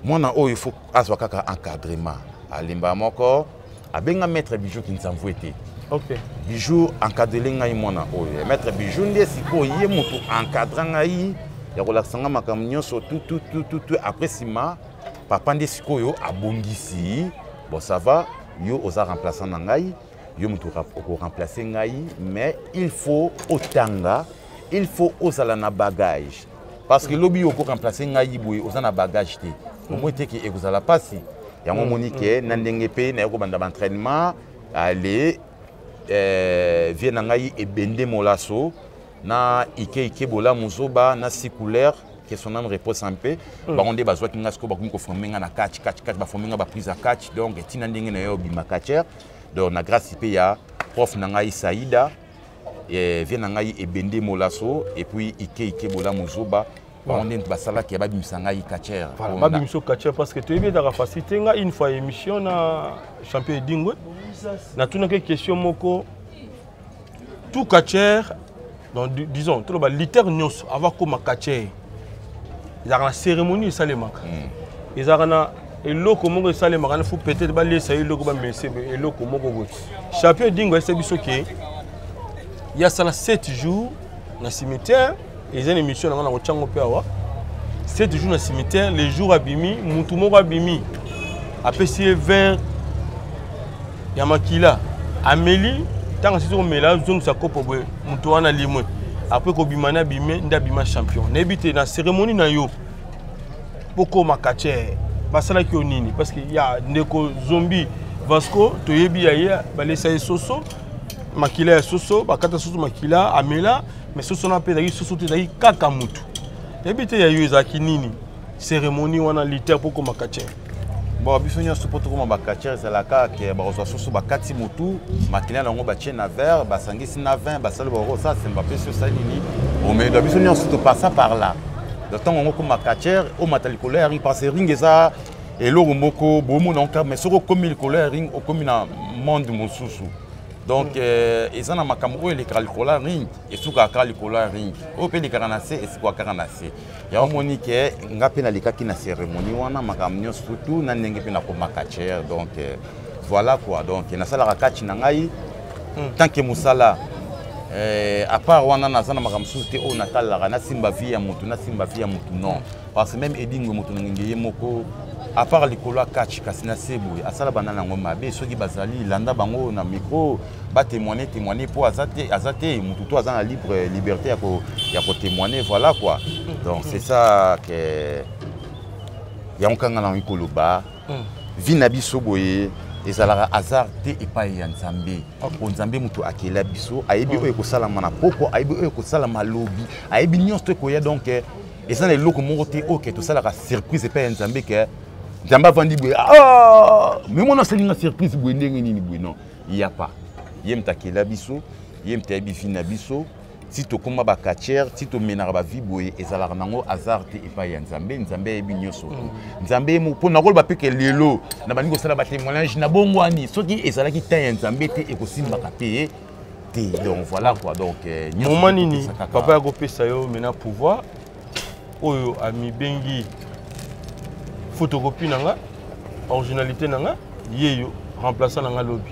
mwana oyo faut azwa kaka encadrement. Alemba moko, abenga maître Bijou Kinzamvu ete Bijou encadrele ngai mwana oyo. Maître Bijou nde sikoyo ye moto encadre ngai ya kolakisa ngai makambo nyonso tututututu. Après nsima, papa nde sikoyo abongisi: bon, ça va, yo oza remplaçant na ngai, yo moto okoremplace ngai, mais il faut otanga, il faut ozala na bagage, parce que lobi okoremplace ngai boye, oza na bagage te, omoi te ke ekozala mpasi. Yango omoni ke na ndenge mpe naye kobanda baentraînement ale, vie na ngai Ebende Molaso na Ike Ike Bolamu Zoba na Si Couleur, que son âme repose en paix, bango nde bazwaki nga. Sikoyo bakomi koforme nga na catch, catch, catch, baforme nga baprise ya catch. Donc etina ndenge na ye obima catcheur. Donc na grâce mpe ya prof na ngai Saïda, vie na ngai Ebende Molaso et puis Ike Ike Bolamu Zoba. Bango nde basalaki ya babimisa ngai catcheur. Voilà, babimisa catcheur parce que toyebi ezalaka facile te. Ngai une fois émission na champion Edingwe, natunaki question moko: tout catcheur, donc disons toloba lutteur nyonso avant akóma catcheur, ezalaka na cérémonie esalemaka, ezalaka na eloko moko esalemaka na faut peut-être balesa ye eloko, bamese eloko moko boye. Champion Edingwe ayesa biso ke ye asala 7 jours na cimetière. Eza na émission na ngai na kotyango mpe awa. 7 jours na cimetière, le jour abimi, mutu moko abimi, apesi ye verre ya makila, ameli. Ntango asisi komela, azongisa kopo boye, moto wana limwe. Après kobima na abime nde abima champion. Nayebi te, na cérémonie na yo mpo koma catcheur, basalaki yo nini? Parce que ya ndeko Zombi Vasco, toyebi ya ye, balesa ye soso, makila ya soso, bakata soso makila, amela, mais soso na mpe ezalaki soso te, ezalaki kaka motu. Nayebi te, ya yo ezalaki nini cérémonie wana, lutteur mpo koma catcheur? Bon, biso nyonso mpo tokóma bacatcheur, ezalaka ke bakozwa soso, bakati motu, makila yango batie na verre, basangisi na vin, basali bakosala semba, bapesi osali nini, omeli. Biso nyonso topassa par là. Donc ntango yango okóma catcheur, omata likolo ya ring, parce que ring eza eloko moko bomona nka, mais soki okómi likolo ya ring, okómi na monde mosusu. Donc eza na makambo oyo elekaka likolo ya ring, esukaka kaka likolo ya ring. Oyo mpe elekaka na se, esukaka kaka na se. Yango moni ke nga mpe nalekaki na cérémonie wana, makambo nyonso surtout na ndenge mpe nakoma catcheur. Donc voilà quoi. Donc nasalaka kati na ngai tant que mosala. À part wana, naza na makambo mosusu te oyo natalelaka, nasimba vie ya motu, nasimba vie ya motu, non. Parce que même Edingwe, moto na ngenge ye moko, à part likolo ya catch, kasi na se boye asala banda nango mabe. Soki bazali landa bango na micro, batémoigne, témoigne, mpo aza te, aza te motu to aza na libre liberté ya kotémoigne. Voilà quoi. Donc c'est ça que yango kanga nango koloba. Vie na biso boye ezalaka hasard te epai ya Nzambe, po Nzambe moto akela biso, ayebi oyo ekosalama na poko, ayebi oyo ekosalama lobi, ayebi nyonso to ekoya. Donc eza na eloko moko te oyo ke tosalaka surprise epai ya Nzambe, ke Nzambe avandi boye: "Ah, mais mwana asalinga surprise boye ndenge nini boye?" Non, ya pas. Ye moto akela biso, ye moto ayebi vie na biso. Ti tokóma bacatcheur, ti tomenaka bavie boye, ezalaka nango hasard te epai ya Nzambe. Nzambe ayebi nyonso tu. Nzambe ye moko, mpo nakoloba mpe ke lelo na bandi kosala batémoignage na bongwani, soki ezalaki temps ya Nzambe te, ekosimbaka mpe te. Donc voilà quoi. Donc nyonso Moment nini topesa kaka. papa ya kopesa yo maintenant pouvoir oyo amibengi photocopie na nga, originalité na nga, ye yo remplaçant na nga lobi?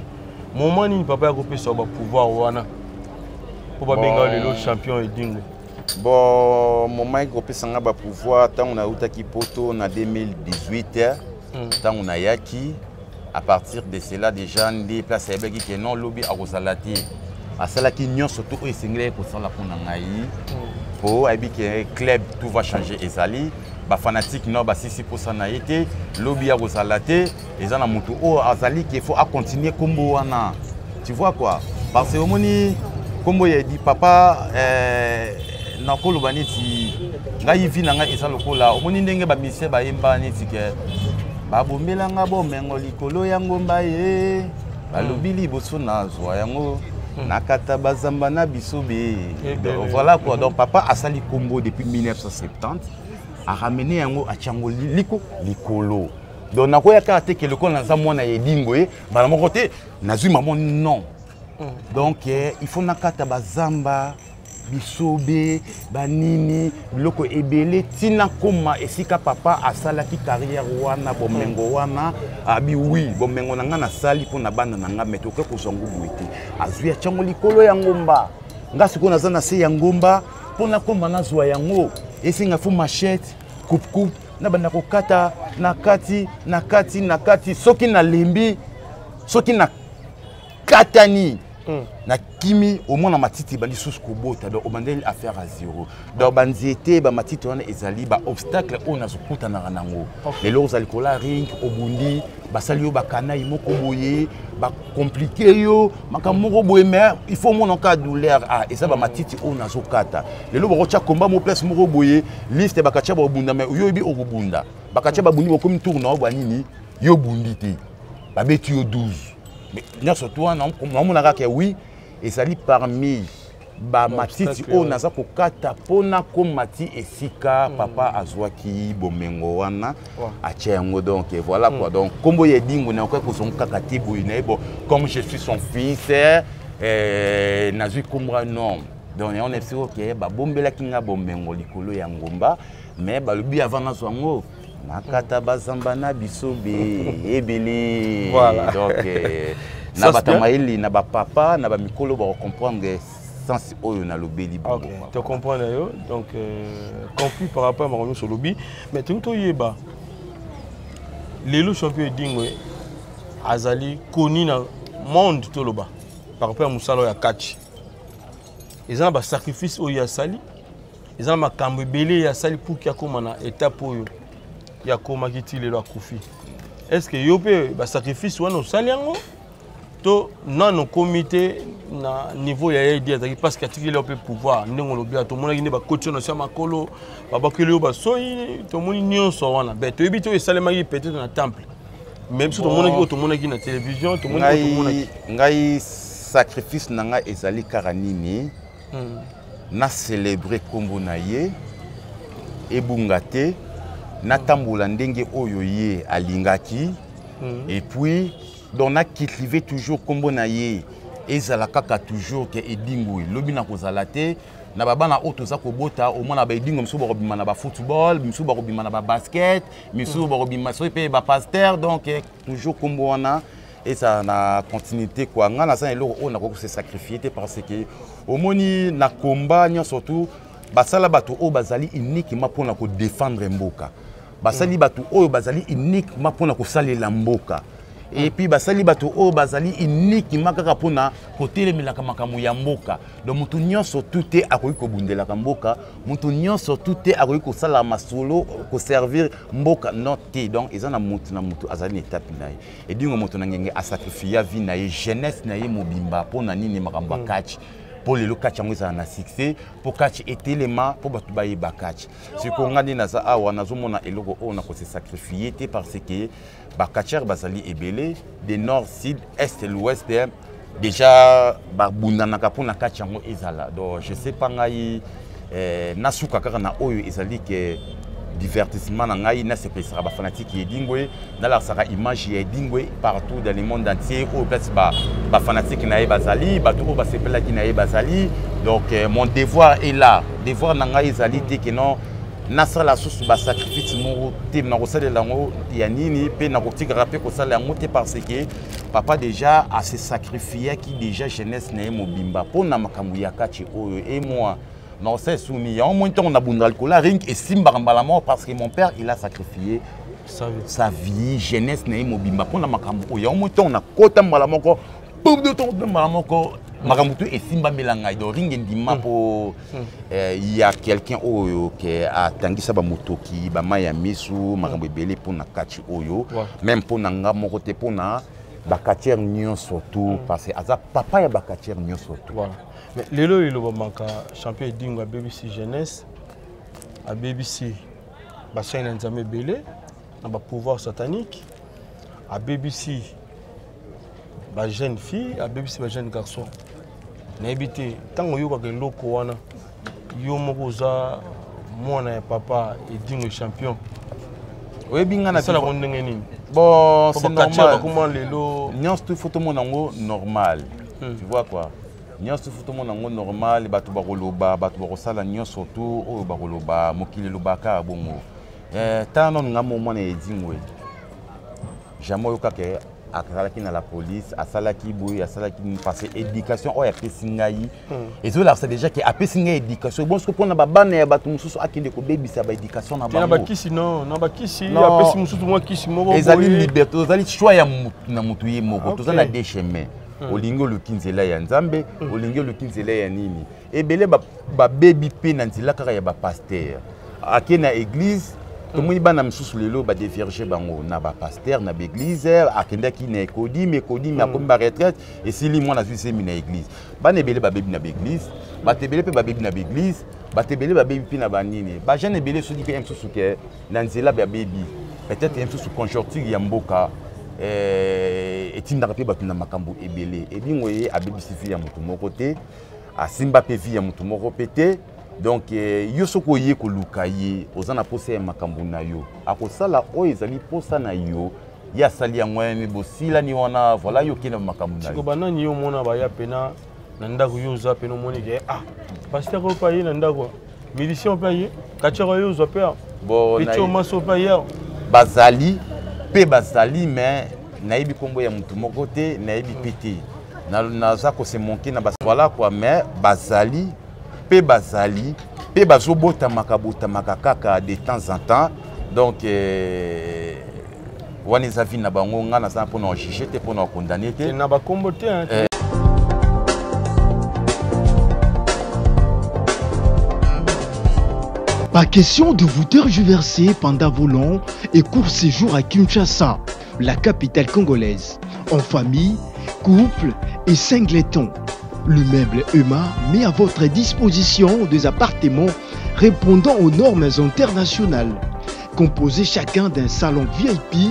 Moment nini papa ya kopesa yo bapouvoir wana mpo babenga yo lelo champion Edingwe? Bon, moment ekopesa nga bapouvoir, ntango nautaki Poto na 2018, ntango nayaki, à partir de cela déjà nde place ayebaki ke non, lobi akozala te. Asalaki nyonso to oyo esengelaki kosala mpo na ngai, mpo ayebi ke club tout va changer. Ezali bafanatike no basisi mposa na ye te, lobi akozala te, eza na motu oyo azali ke faut acontinue nkombo wana, tu vois quoi. Parce que omoni nkombo ya Edi papa, nakoloba neti ngai vie na ngai eza lokola omoni ndenge bamusicien bayemba neti ke babombelanga bomengo likolo ya ngomba ye, balobi liboso nazwa yango, nakata bazamba na biso be. Ebele. Voilà quoi. Donc papa asali nkombo depuis 1970, aramene yango, atiango liko likolo. Donc nakoya kaka te ke lokola naza mwana ya Edingo ye mbala moko te nazwi mamo, non. Donc il faut nakata bazamba, bisobe, banini, biloko ebele, ntina koma esika papa asalaki carrière wana, bomengo wana. Abi wi, bomengo na ngai nasali mpo na bana na ngai, mais tokoki kozwa ngo boye te. Azwi, atiango likolo ya ngomba. Nga sikoyo naza na se ya ngomba. Mpo nakóma nazwa yango, esenga faut machette, coupe coupe, nabanda kokata na kati, na kati, na kati. Soki nalembi, soki nakatani, nakimi, omona matiti ebandi susu kobota. Donc obandeli affaire à zéro. Donc banzete, bamatiti wana ezali baobstacle oyo nazokutanaka nango. Lelo ozali kola ring, obundi, basali yo bakanai moko boye, bacompliquer yo makambo moko boye, mais il faut omona kaka douleur. Ah, eza bamatiti oyo nazokata. Lelo bakotya komba mo place moko boye, liste bakatya babunda, mais yo oyebi okobunda. Bakatya babundi, bokomi tour na yo, banini, yo obundi te, babeti yo 12. Mais nyonso to wana naomona kaka oui, ezali parmi Bamatiti oyo naza kokata mpo nakoma ti esika papa azwaki bomengo wana, atia yango. Donc voilà quoi. Donc nkombo ya Edingwe nakoki kozonga kaka te boye na ye. Bon, comme je suis son fils, nazwi nkombo ya non. Donc yango na biso oke babombelaki nga bomengo likolo ya ngomba, mais balobi avant nazwa yango, nakata bazamba na biso be ebele. Donc na bato ya mayele, na bapapa, na bamikolo, bakocomprendre sens oyo nalobeli bongo. Ok, to comprendre yo. Donc compris par rapport à makambo nyonso olobi. Mais tolingi toyeba, lelo champion Edingwe azali connu na monde, toloba par rapport ya mosala oyo ya catch. Eza na basacrifice oyo asali, eza na makambo ebele ye asali pour que akóma na étape oyo ye akomaki ti lelo akufi. Est ce que yo mpe basacrifice wana osali yango to nano okomi te na niveau ya ye azalaki? Parce que atikeli yo mpe pouvoir ndenge olobi ya tomonaki nde bakoti yo na se ya makolo, babakeli yo basoi, tomoni nyonso wana. Be toyebi te oyo esalemaki peut-être na temple, mais biso tomonaki oyo tomonaki na télévision, tomoni oyo tomonaki. Ngai, sacrifice na ngai ezali kaka nini? Na célébrer nkombo na ye, ebunga te, natambola ndenge oyo ye alingaki. Et puis donc nacultive toujours nkombo na ye, ezala kaka toujours ke Edingwe. Lobi na kozala te, na babana oyo toza kobota, omona baEdingwe misusu bakobima na bafootball, misusu bakobima na babasket, misusu bakobima soki mpe bapasteur. Donc toujours nkombo wana ezala na continuité quoi. Ngai naza na eloko oyo nakoki kose sacrifier te, parce que omoni na komba nyonso tu basala bato oyo bazali uniquement mpona kodéfendre mboka, basali bato oyo bazali uniquement mpona kosalela mboka, et puis basali bato oyo bazali uniquement kaka mpona kotelemelaka makambo ya mboka. Donc moto nyonso tu te akoki kobundelaka mboka, moto nyonso tu te akoki kosala masolo koservir mboka, non te. Donc eza na motu na motu azali na etape na ye. Edingwe moto na ngenge asacrifia vie na ye, jeunesse na ye mobimba mpo na nini? Makambo ya catch, mpo lelo catch yango ezala na succès, mpo catch etelema, mpo bato bayeba catch. Sikoyo nga nde naza awa, nazomona eloko oyo nakose sacrifier te, parce que bacatcheurs bazali ebele de nord, sud, est, l'ouest. Déjà babundanaka mpona catch yango ezala. Donc je sais pas, ngai nasuka kaka na oyo ezali ke divertissement na ngai, nasepelisaka bafanatike ya Edingwe, nalakisaka image ya Edingwe partout dans le monde entier oyo place bafanatike na ye bazali, bato oyo basepelaki na ye bazali. Donc mon devoir est là. Devoir na ngai ezali te ke non, nasala susu basacrifice moko te. Nakosalela yango ya nini? Mpe nakotikaka mpe kosala yango te, parce que papa déjà ase sacrifiaki déjà jeunesse na ye mobimba mpo na makambo ya catch oyo. Et moi nakosala esuni yango moi ntango nabundaka likolo ya ring, esimbaka mbala moko, parce que mon père, il a sacrifié sa vie, jeunesse na ye mobimba mpo na makambo oyo. Yango moi ntango nakota mbala moko, mbala moko makambo tu esimbamela ngai. Donc ring endima mpo ya quelqu'un oyo ke atangisa bamotoki, bamai ya misu, makambo ebele mpo na catch oyo, même mpo na nga moko te, mpo na bacatcheurs nyonso tu, parce que aza papa ya bacatcheurs nyonso tu. Voilà. Mais lelo oyo elobamaka champion Edingwe abebisi jeunesse, abebisi basali na Nzambe ebele na bapouvoir satanique, abebisi bajeune fille, abebisi bajeune garçon. Nayebi te, ntango oyokaka eloko wana, yo moko oza mwana ya papa Edingwe champion, Oyebi nga na esalaka ndenge nini? Bon, c'est normal. Bakoma lelo. Nyonso tu faut tomona yango normal, tu vois quoi? Nyonso faut tomona yango normal. Bato bakoloba, bato bakosala nyonso tu oyo bakoloba, mokili elobaka bongo. Tala nanu nga mo mwana Edingwe, jamais oyokaka azalaki na la police, asalaki boye, asalaki, parce que éducation oyo apesi ngai ezolakisa déjà ke apesi ngai éducation. Bon, soki mpona babana ya bato mosusu akende kobebisa baéducation na te na bango. Bakisi, non, na bakisi. Non. Apesi mosusu mwa kisi moko Ezali boye. liberté, ozali choix ya mutu na mutu ye moko. Toza na deux chemins: olingi oluki nzela ya Nzambe, olingi oluki nzela ya nini. Ebele babebi mpe na nzela kaka ya bapasteur ake na église. Tomoni bana mosusu lelo badévierge bango na bapasteur na baeglise. Akendaki na ekodimi, ekodimi akomi baretraite, esili, mwana azwi zemi na église. Bana ebele babebi na baeglise, bato ebele mpe babebi na baeglise, bato ebele babebi mpe na banini, bajeune ebele. Soki mpe ye mosusu ke na nzela babebi, peut-être ye mosusu conjoncture ya mboka etindaka mpe bato na makambo ebele. Edingwe ye abebisi vie ya moto moko te. Asimba mpe vie ya motu moko mpe te. Donc yo soki oye koluka ye, oza na posa ya makambo na yo, akosala oyo ezali posa na yo. Ye asali yango wana, bosilani wana, voilà, yo okende makambo na yo. Banani yo omona baya pena na ndako, yo oza pena omoni ke ah, pasteur oyo mpe aye na ndako, musicien mpe aye, catcheur oyo ozwa mpe petit omaso mpe aye? Bazali mpe bazali, mais nayebi nkombo ya motu moko te, nayebi mpe te, naza kose manquer na voilà quoi. Mais bazali mpe, bazali mpe, bazobotamaka botamaka kaka de temps en temps. Donc wana eza vie na bango, ngai naza mpona ojuge te, mpona okondane te. Na bakombo te. Pas question de vous tergiverser pendant vos longs et courts séjours à Kinshasa, la capitale congolaise, en famille, couple et singleton. Le meuble EMA met à votre disposition des appartements répondant aux normes internationales, composés chacun d'un salon VIP,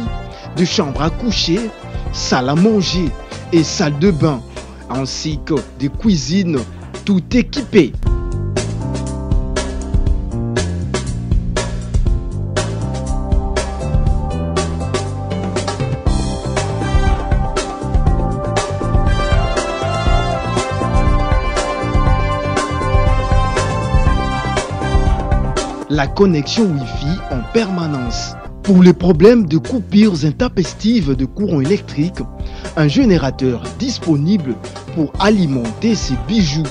de chambres à coucher, salle à manger et salle de bain, ainsi que des cuisines tout équipées. La connexion Wi-Fi en permanence. Pour les problèmes de coupures intempestives de courant électrique, un générateur disponible pour alimenter ces bijoux.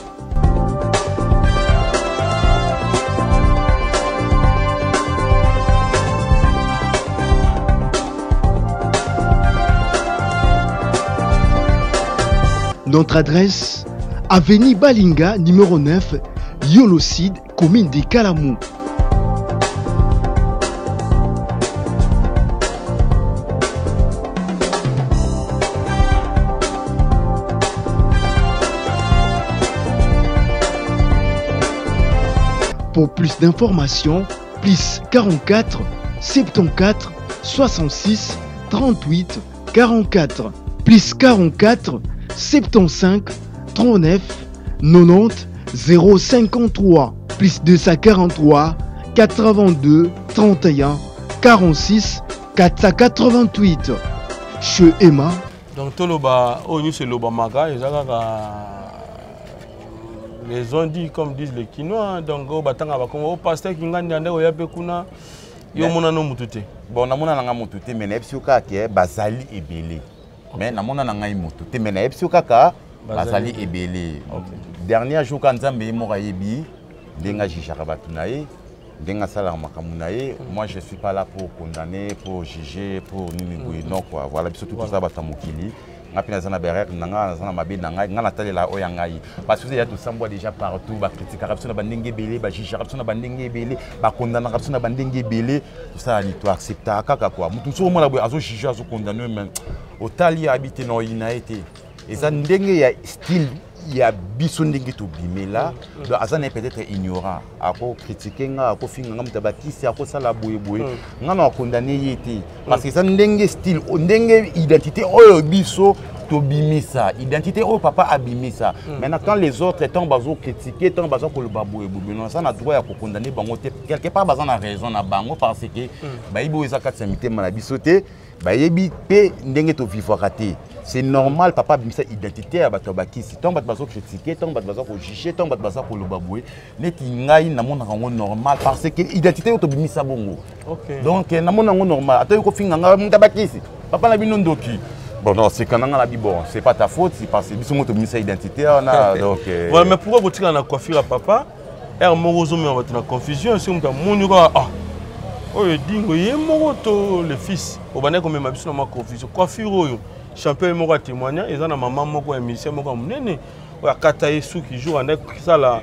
Notre adresse, avenue Balinga, numéro 9, Yolocide, commune de Kalamou. Pour plus d'informations, plus 44 74 66 38 44, plus 44 75 39 90 053, plus 243 82 31 46 488. Chez Emma. Donc toloba oyo nyonso elobamaka eza kaka les on dit, comme disent les Kinois. Donc oyo batanga bakongo o pasteur Kingandi ande oya mpe kuna, yo omona no motu te? Bon, namona nanga motu te, mais nayebisi yo kaka ke bazali ebele. Mais namona na ngai motu te, mais nayebisi yo kaka bazali ebele. Dernier jour ka Nzambe ye moko ayebi ndenge ajugeaka bato na ye, ndenge asalaka makambo na ye. Moi, je suis pas là pour condamner, pour juger, pour nini boye, non quoi. Voilà, biso toza bato ya mokili. Nga mpe naza na berere na ngai, naza na mabe na ngai, ngai natalela oyo ya ngai, parce que ya tosambwa déjà partout. Bakritikaka biso na bandenge ebele, bajugeaka biso na bandenge ebele, bakondanaka biso na bandenge ebele. Tosala nini? Toacceptaka kaka kua. Motu mosusu omona boye azojuge, azokondane, mais otali, ayebi te na oyina ye te. Eza ndenge ya style ya biso, ndenge tobimela. Donc aza na ye peut-être ignorant, akocritiquer nga, akofinga nga moto ya bakisi, akosala boyeboye, nga na akondane ye te, parce que eza ndenge style, ndenge identité oyo biso tobimisa, identité oyo papa abimisa. Maintenant, quand les autres, ntango bazocritiquer, ntango baza koloba boyeboye, non, aza na droit ya kokondane bango te. Quelque part baza na raison na bango, parce que bayebi oyo eza kati ya mitema na biso te, bayebi mpe ndenge tovivwaka te. C'est normal, papa abimisa identité ya bato ya bakisi. Ntango bato bazocritiquer, ntango bato baza kojuger, ntango bato baza koloba boye, neti ngai namonaka yango normal, parce que identité oyo tobimisa bongo. Donc namona yango normal. Ata yo kofinga ngai moto ya bakisi, papa na bino ndoki, bon, non, c'est quand nga na bi, bon, c'est pas ta faute, c'est parce que biso mo tobimisa identité wana. Donc Voilà, mais pourquoi kotikala na coiffure ya papa? Ere moko ozomema bato na confusion. Soki moto amoni kaka ah, oyo Edingwe ye moko to le fils, obandaki komema biso na mwa confusion. Coiffure oyo, champion ye moko atémoigna, eza na mama moko ya musicien moko ya monene oyo akata ye suki jour andaki kosala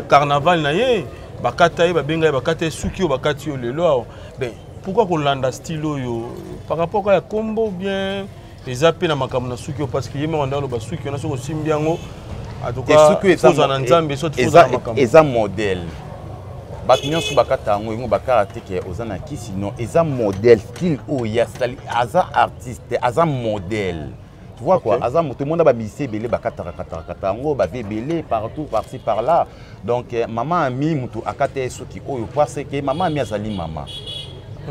carnaval na ye. Bakata ye, babenga ye, bakata ye suki oyo bakati yo lelo awa. Ben, pourquoi kolanda style oyo par rapport ya kombo? Bien, eza mpe na makambo na suki oyo, parce que ye moko anda aloba suki wana soki osimbi yango, en tout cas kozwa na Nzambe, soki kozwa na makambo. Eza modèle, bato nyonso bakata yango, yango bakala te ke oza na kisi. Non, eza modèle, style oyo ya sali. Aza artiste, aza modèle. Tu vois quoi, aza moto mona ba musicien ebele bakataka kataka kata yango, bave ebele partout par-ci par-là. Donc eh, mama Ami moto akata ye suki oyo parce que mama Ami azali mama.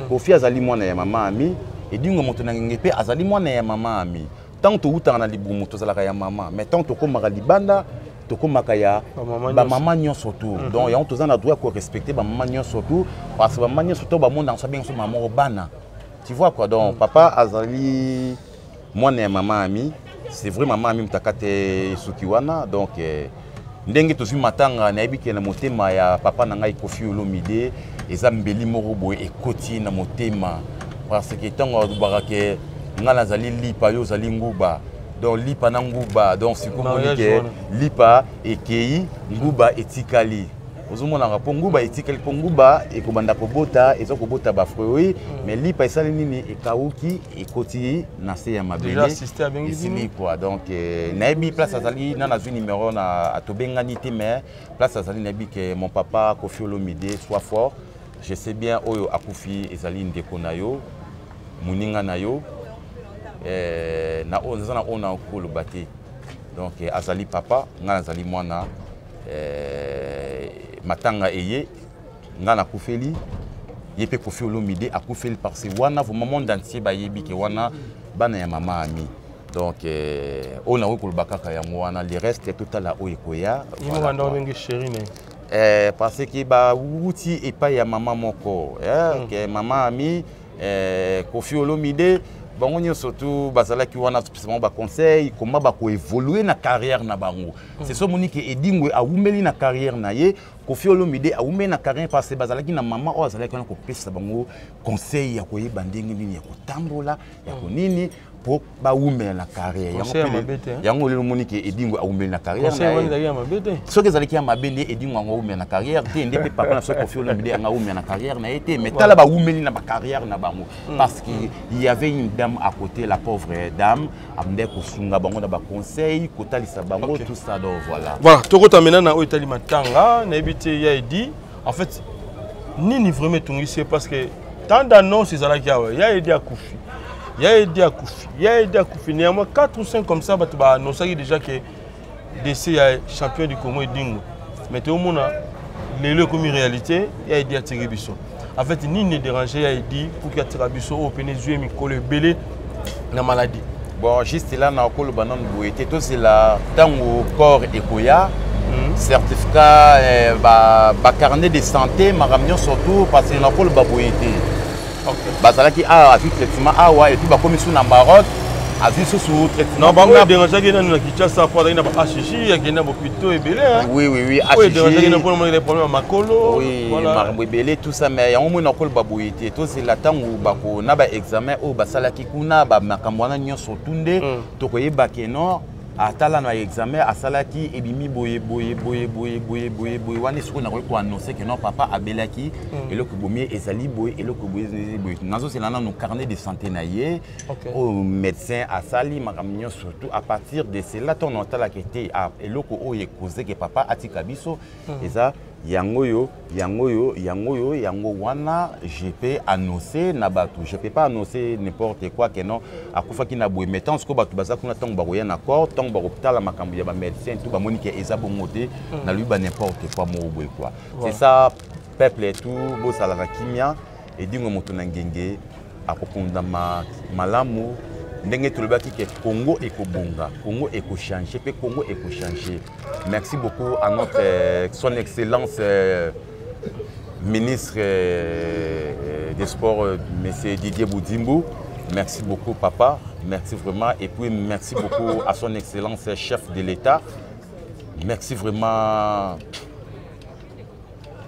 Kofi azali mwana ya mama Ami, Edingwe moto na ngenge mpe azali mwana ya mama Ami. Ntango towutaka na libumu tozalaka ya mama, mais ntango tokomaka libanda tokomaka ya bamama nyonso tu. Donc yango toza na droit ya korespecte bamama nyonso tu, parce que bamama nyonso to bamonaka so abenga so mama moko bana. Tu vois quoi, donc papa azali mwana ya mama Ami. C'est vrai, mama Ami moto akata suki wana. Donc eh, ndenge tozwi matanga, nayebi ke na motema ya papa na ngai Kofi Olomide eza mbeli moko boye ekoti na motema, parce que ntango alobaka ke ngai nazali lipa, yo ozali nguba, donc lipa na nguba, donc sikoyo omoni ke lipa ekei, nguba etikali. Ozomonaka mpo nguba etikali, mpo nguba ekobanda kobota, eza kobota bafruit, mais lipa esali nini? Ekauki, ekoti na se ya mabele, esili quoi. Donc eh, nayebi place azali na nazwi numéro na tobengani te, mais place azali nayebi ke mon papa Kofi Olomide, soit fort. Je sais bien oyo akufi ezali ndeko na yo, moninga na yo, eh, na oyo naza na oyo na koloba te. Donc eh, azali papa, ngai nazali mwana. Eh, matanga eye, ngai nakufeli ye mpe Kofi Olomide akufeli, parce que wana vraiment monde entier bayebi ke wana bana ya mama Ami. Donc eh, oyo nakoki koloba kaka yango wana, le reste totala oyo ekoya. Eh, parce que bawuti epai ya mama moko eh, ke mama Ami, eh, Kofi Olomide, bango nyonso tu bazalaki wana topesa bango baconseil koma bakoévolue na carrière na bango. C'est so omoni ke Edingwe awumeli na carrière na ye, Kofi Olomide awumeli na carrière, parce que bazalaki na mama oyo azalaki wana kopesa bango conseil ya koyeba ndenge nini ya kotambola, ya konini mpo bawumela na carrière. Yango lelo omoni ke Edingwe awumeli na carrière na ye. Soki ezalaki ya mabe nde Edingwe yango awumela na carrière te, nde mpe papa na soki Kofi Olomide yango awumela na carrière na ye te. Mais tala, bawumeli na bacarrière na bango parce que il y avait une dame à côté, la pauvre dame amde kosunga bango na baconseil, kotalisa bango tout ça. Donc voilà. Voilà, tokota maintenant na oyo etali matanga. Nayebi te ya Edi, en fait nini vraiment etungisi ye, parce que tant d'annonce ezalaki awa: ya Edi akufi, ya Edi akufi, ya Edi akufi. Néanmoins 4 ou 5 comme ça, bato baannonsaki déjà que décès ya champion du Congo Edingwe, mais toomona lelo ekomi réalité, ya Edi atiki biso. En fait nini déranger ya Edi pour que atika biso oyo pene ezwi mikolo ebele na maladie? Bon, juste là nakoloba nanu boye te, tozela ntango corps ekoya, certificat, eh, bacarnet de santé, makambo nyonso tout, parce que nakoloba boye te. Bazalaki awa, azwi traitement awa, et puis bakomi su na Maroc, azwi susu traitement. Non, bango edérangeaki nanu na Kinshasa po azalaki na ba HJ, akende na bopito ebele. Oui. Oyo edérangeaki na mpona monaki problème ya makolo. Oui, makambo ebele, tout ça, mais yango moi nakoloba boye te, tozela ntango bako na baexamen oyo basalaki kuna, bamakambo wana nyonso tu nde tokoyeba ke non, atala na examen asalaki ebimi boye boye boye boye boye boye boye. Wana sikoyo nakoki koannonce ke non, papa abelaki eloko ebomi ezali boye, eloko boye ezali boye. Nazozela nano carnet de santé na ye oyo médecin asali, makambo nyonso, surtout à partir de cela ntango naotalaka te eloko oyo ekoze ke papa atika biso eza yango oyo, yango oyo, yango oyo, yango wana je peux annoncer na bato. Je peux pas annoncer n'importe quoi ke non, akufaki na boye. Mais ntango sikoyo bato baza kuna, ntango bakoya na corps, ntango bakotala makambo ya bamédecin tout, bamoni ke eza bongo te, nalobi ba n'importe quoi moko boye quoi. C'est ça, peuple et tout, bosalaka kimia. Edingwe moto na ngenge akokundama malamu. Ndenge tolobaki ke Congo ekobonga, Congo ekochange, mpe Congo ekochange. Merci beaucoup à notre son excellence ministre des sports, monsieur Didier Boudimbu. Merci beaucoup papa, merci vraiment. Et puis merci beaucoup à son excellence chef de l'État. Merci vraiment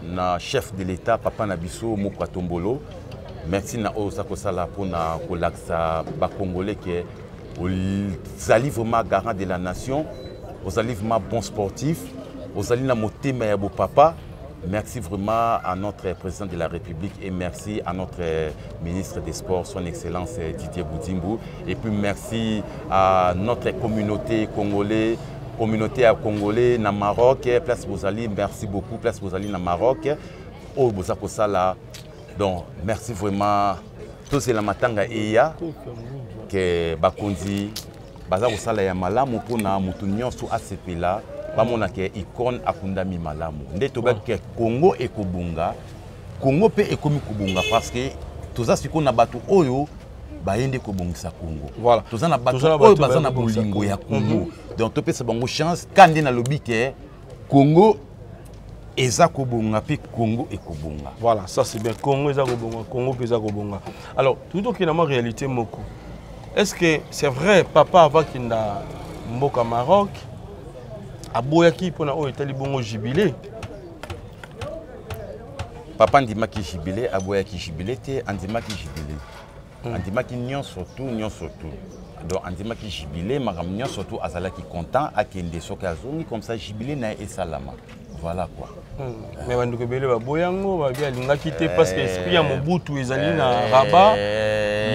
na chef de l'État, papa na biso moko atombolo. Merci na oyo oza kosala mpona kolakisa bacongolais ke ozali vraiment garant de la nation, ozali vraiment bon sportif, ozali na motema ya bopapa. Merci vraiment à notre président de la République et merci à notre ministre des Sports, son excellence Didier Boudimbu. Et puis merci à notre communauté congolaise, communauté ya congolais na Maroc, place bozali, merci beaucoup, place bozali na Maroc oyo boza kosala. Donc merci vraiment. Tozela matanga eya ke bakonzi. Baza kosala ya malamu mpona moto nyonso asepela, bamona ke icône akundami malamu. Nde tobaki ke Congo ekobonga, Congo mpe ekomi kobonga, parce que toza sikoyo na bato oyo baye nde kobongisa Congo. Voilà. Toza na bato Toza na oyo bato baza na baye kobongisa bolingo ya Congo. Congo. Donc topesa bango chance. Ka nde nalobi ke Congo eza kobonga mpe Congo ekobonga. Voilà, ça c'est bien. Congo eza kobonga, Congo mpe eza kobonga. Alors, tout okende mwa réalité moko. Est-ce que c'est vrai papa avakenda mboka Maroc aboyaki mpona oyo etali bongo jubilé? Papa andimaki jubilé, aboyaki jubilé te, andimaki jubilé. Andimaki nyonso tu, nyonso tu. Donc andimaki jubilé, makambo nyonso tu, azalaki content akende. Soki azongi comme ça, jubilé na ye esalama. Voilà quoi. Mais bandeko ebele baboya yango, babi alingaki te parce que esprit ya Mobutu ezali na Rabat.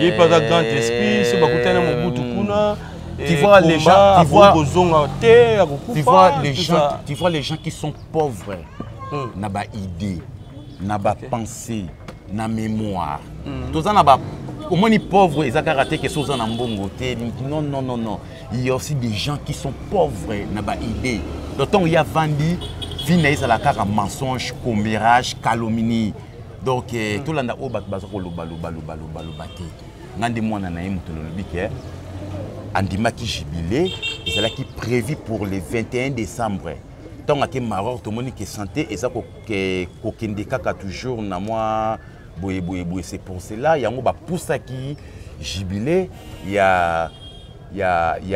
Ye mpe aza grand esprit, so bakutani na Mobutu kuna. Tu vois les gens, tu vois, kozonga te, akokufa. Tu vois les tout gens, ça. Tu vois les gens qui sont pauvres, na ba idée, na ba pensée, na mémoire. Toza na ba omoni pauvre eza kaka te ke so oza na mbongo te. Non, non, non, non. Il y a aussi des gens qui sont pauvres na ba idée. Donc ntango ye avandi, vie na ye ezala kaka mensonge, commérage, calomnie. Donc tolanda oyo bato baza koloba loba loba loba loba te. Nga nde mwana na ye, moto nalobi ke andimaki jubilé ezalaki prévu pour le 21 décembre. Ntango ake Maroc, tomoni ke santé eza kokende kaka toujours na mwa boye boye boye. C'est pour cela yango bapusaki jubilé ya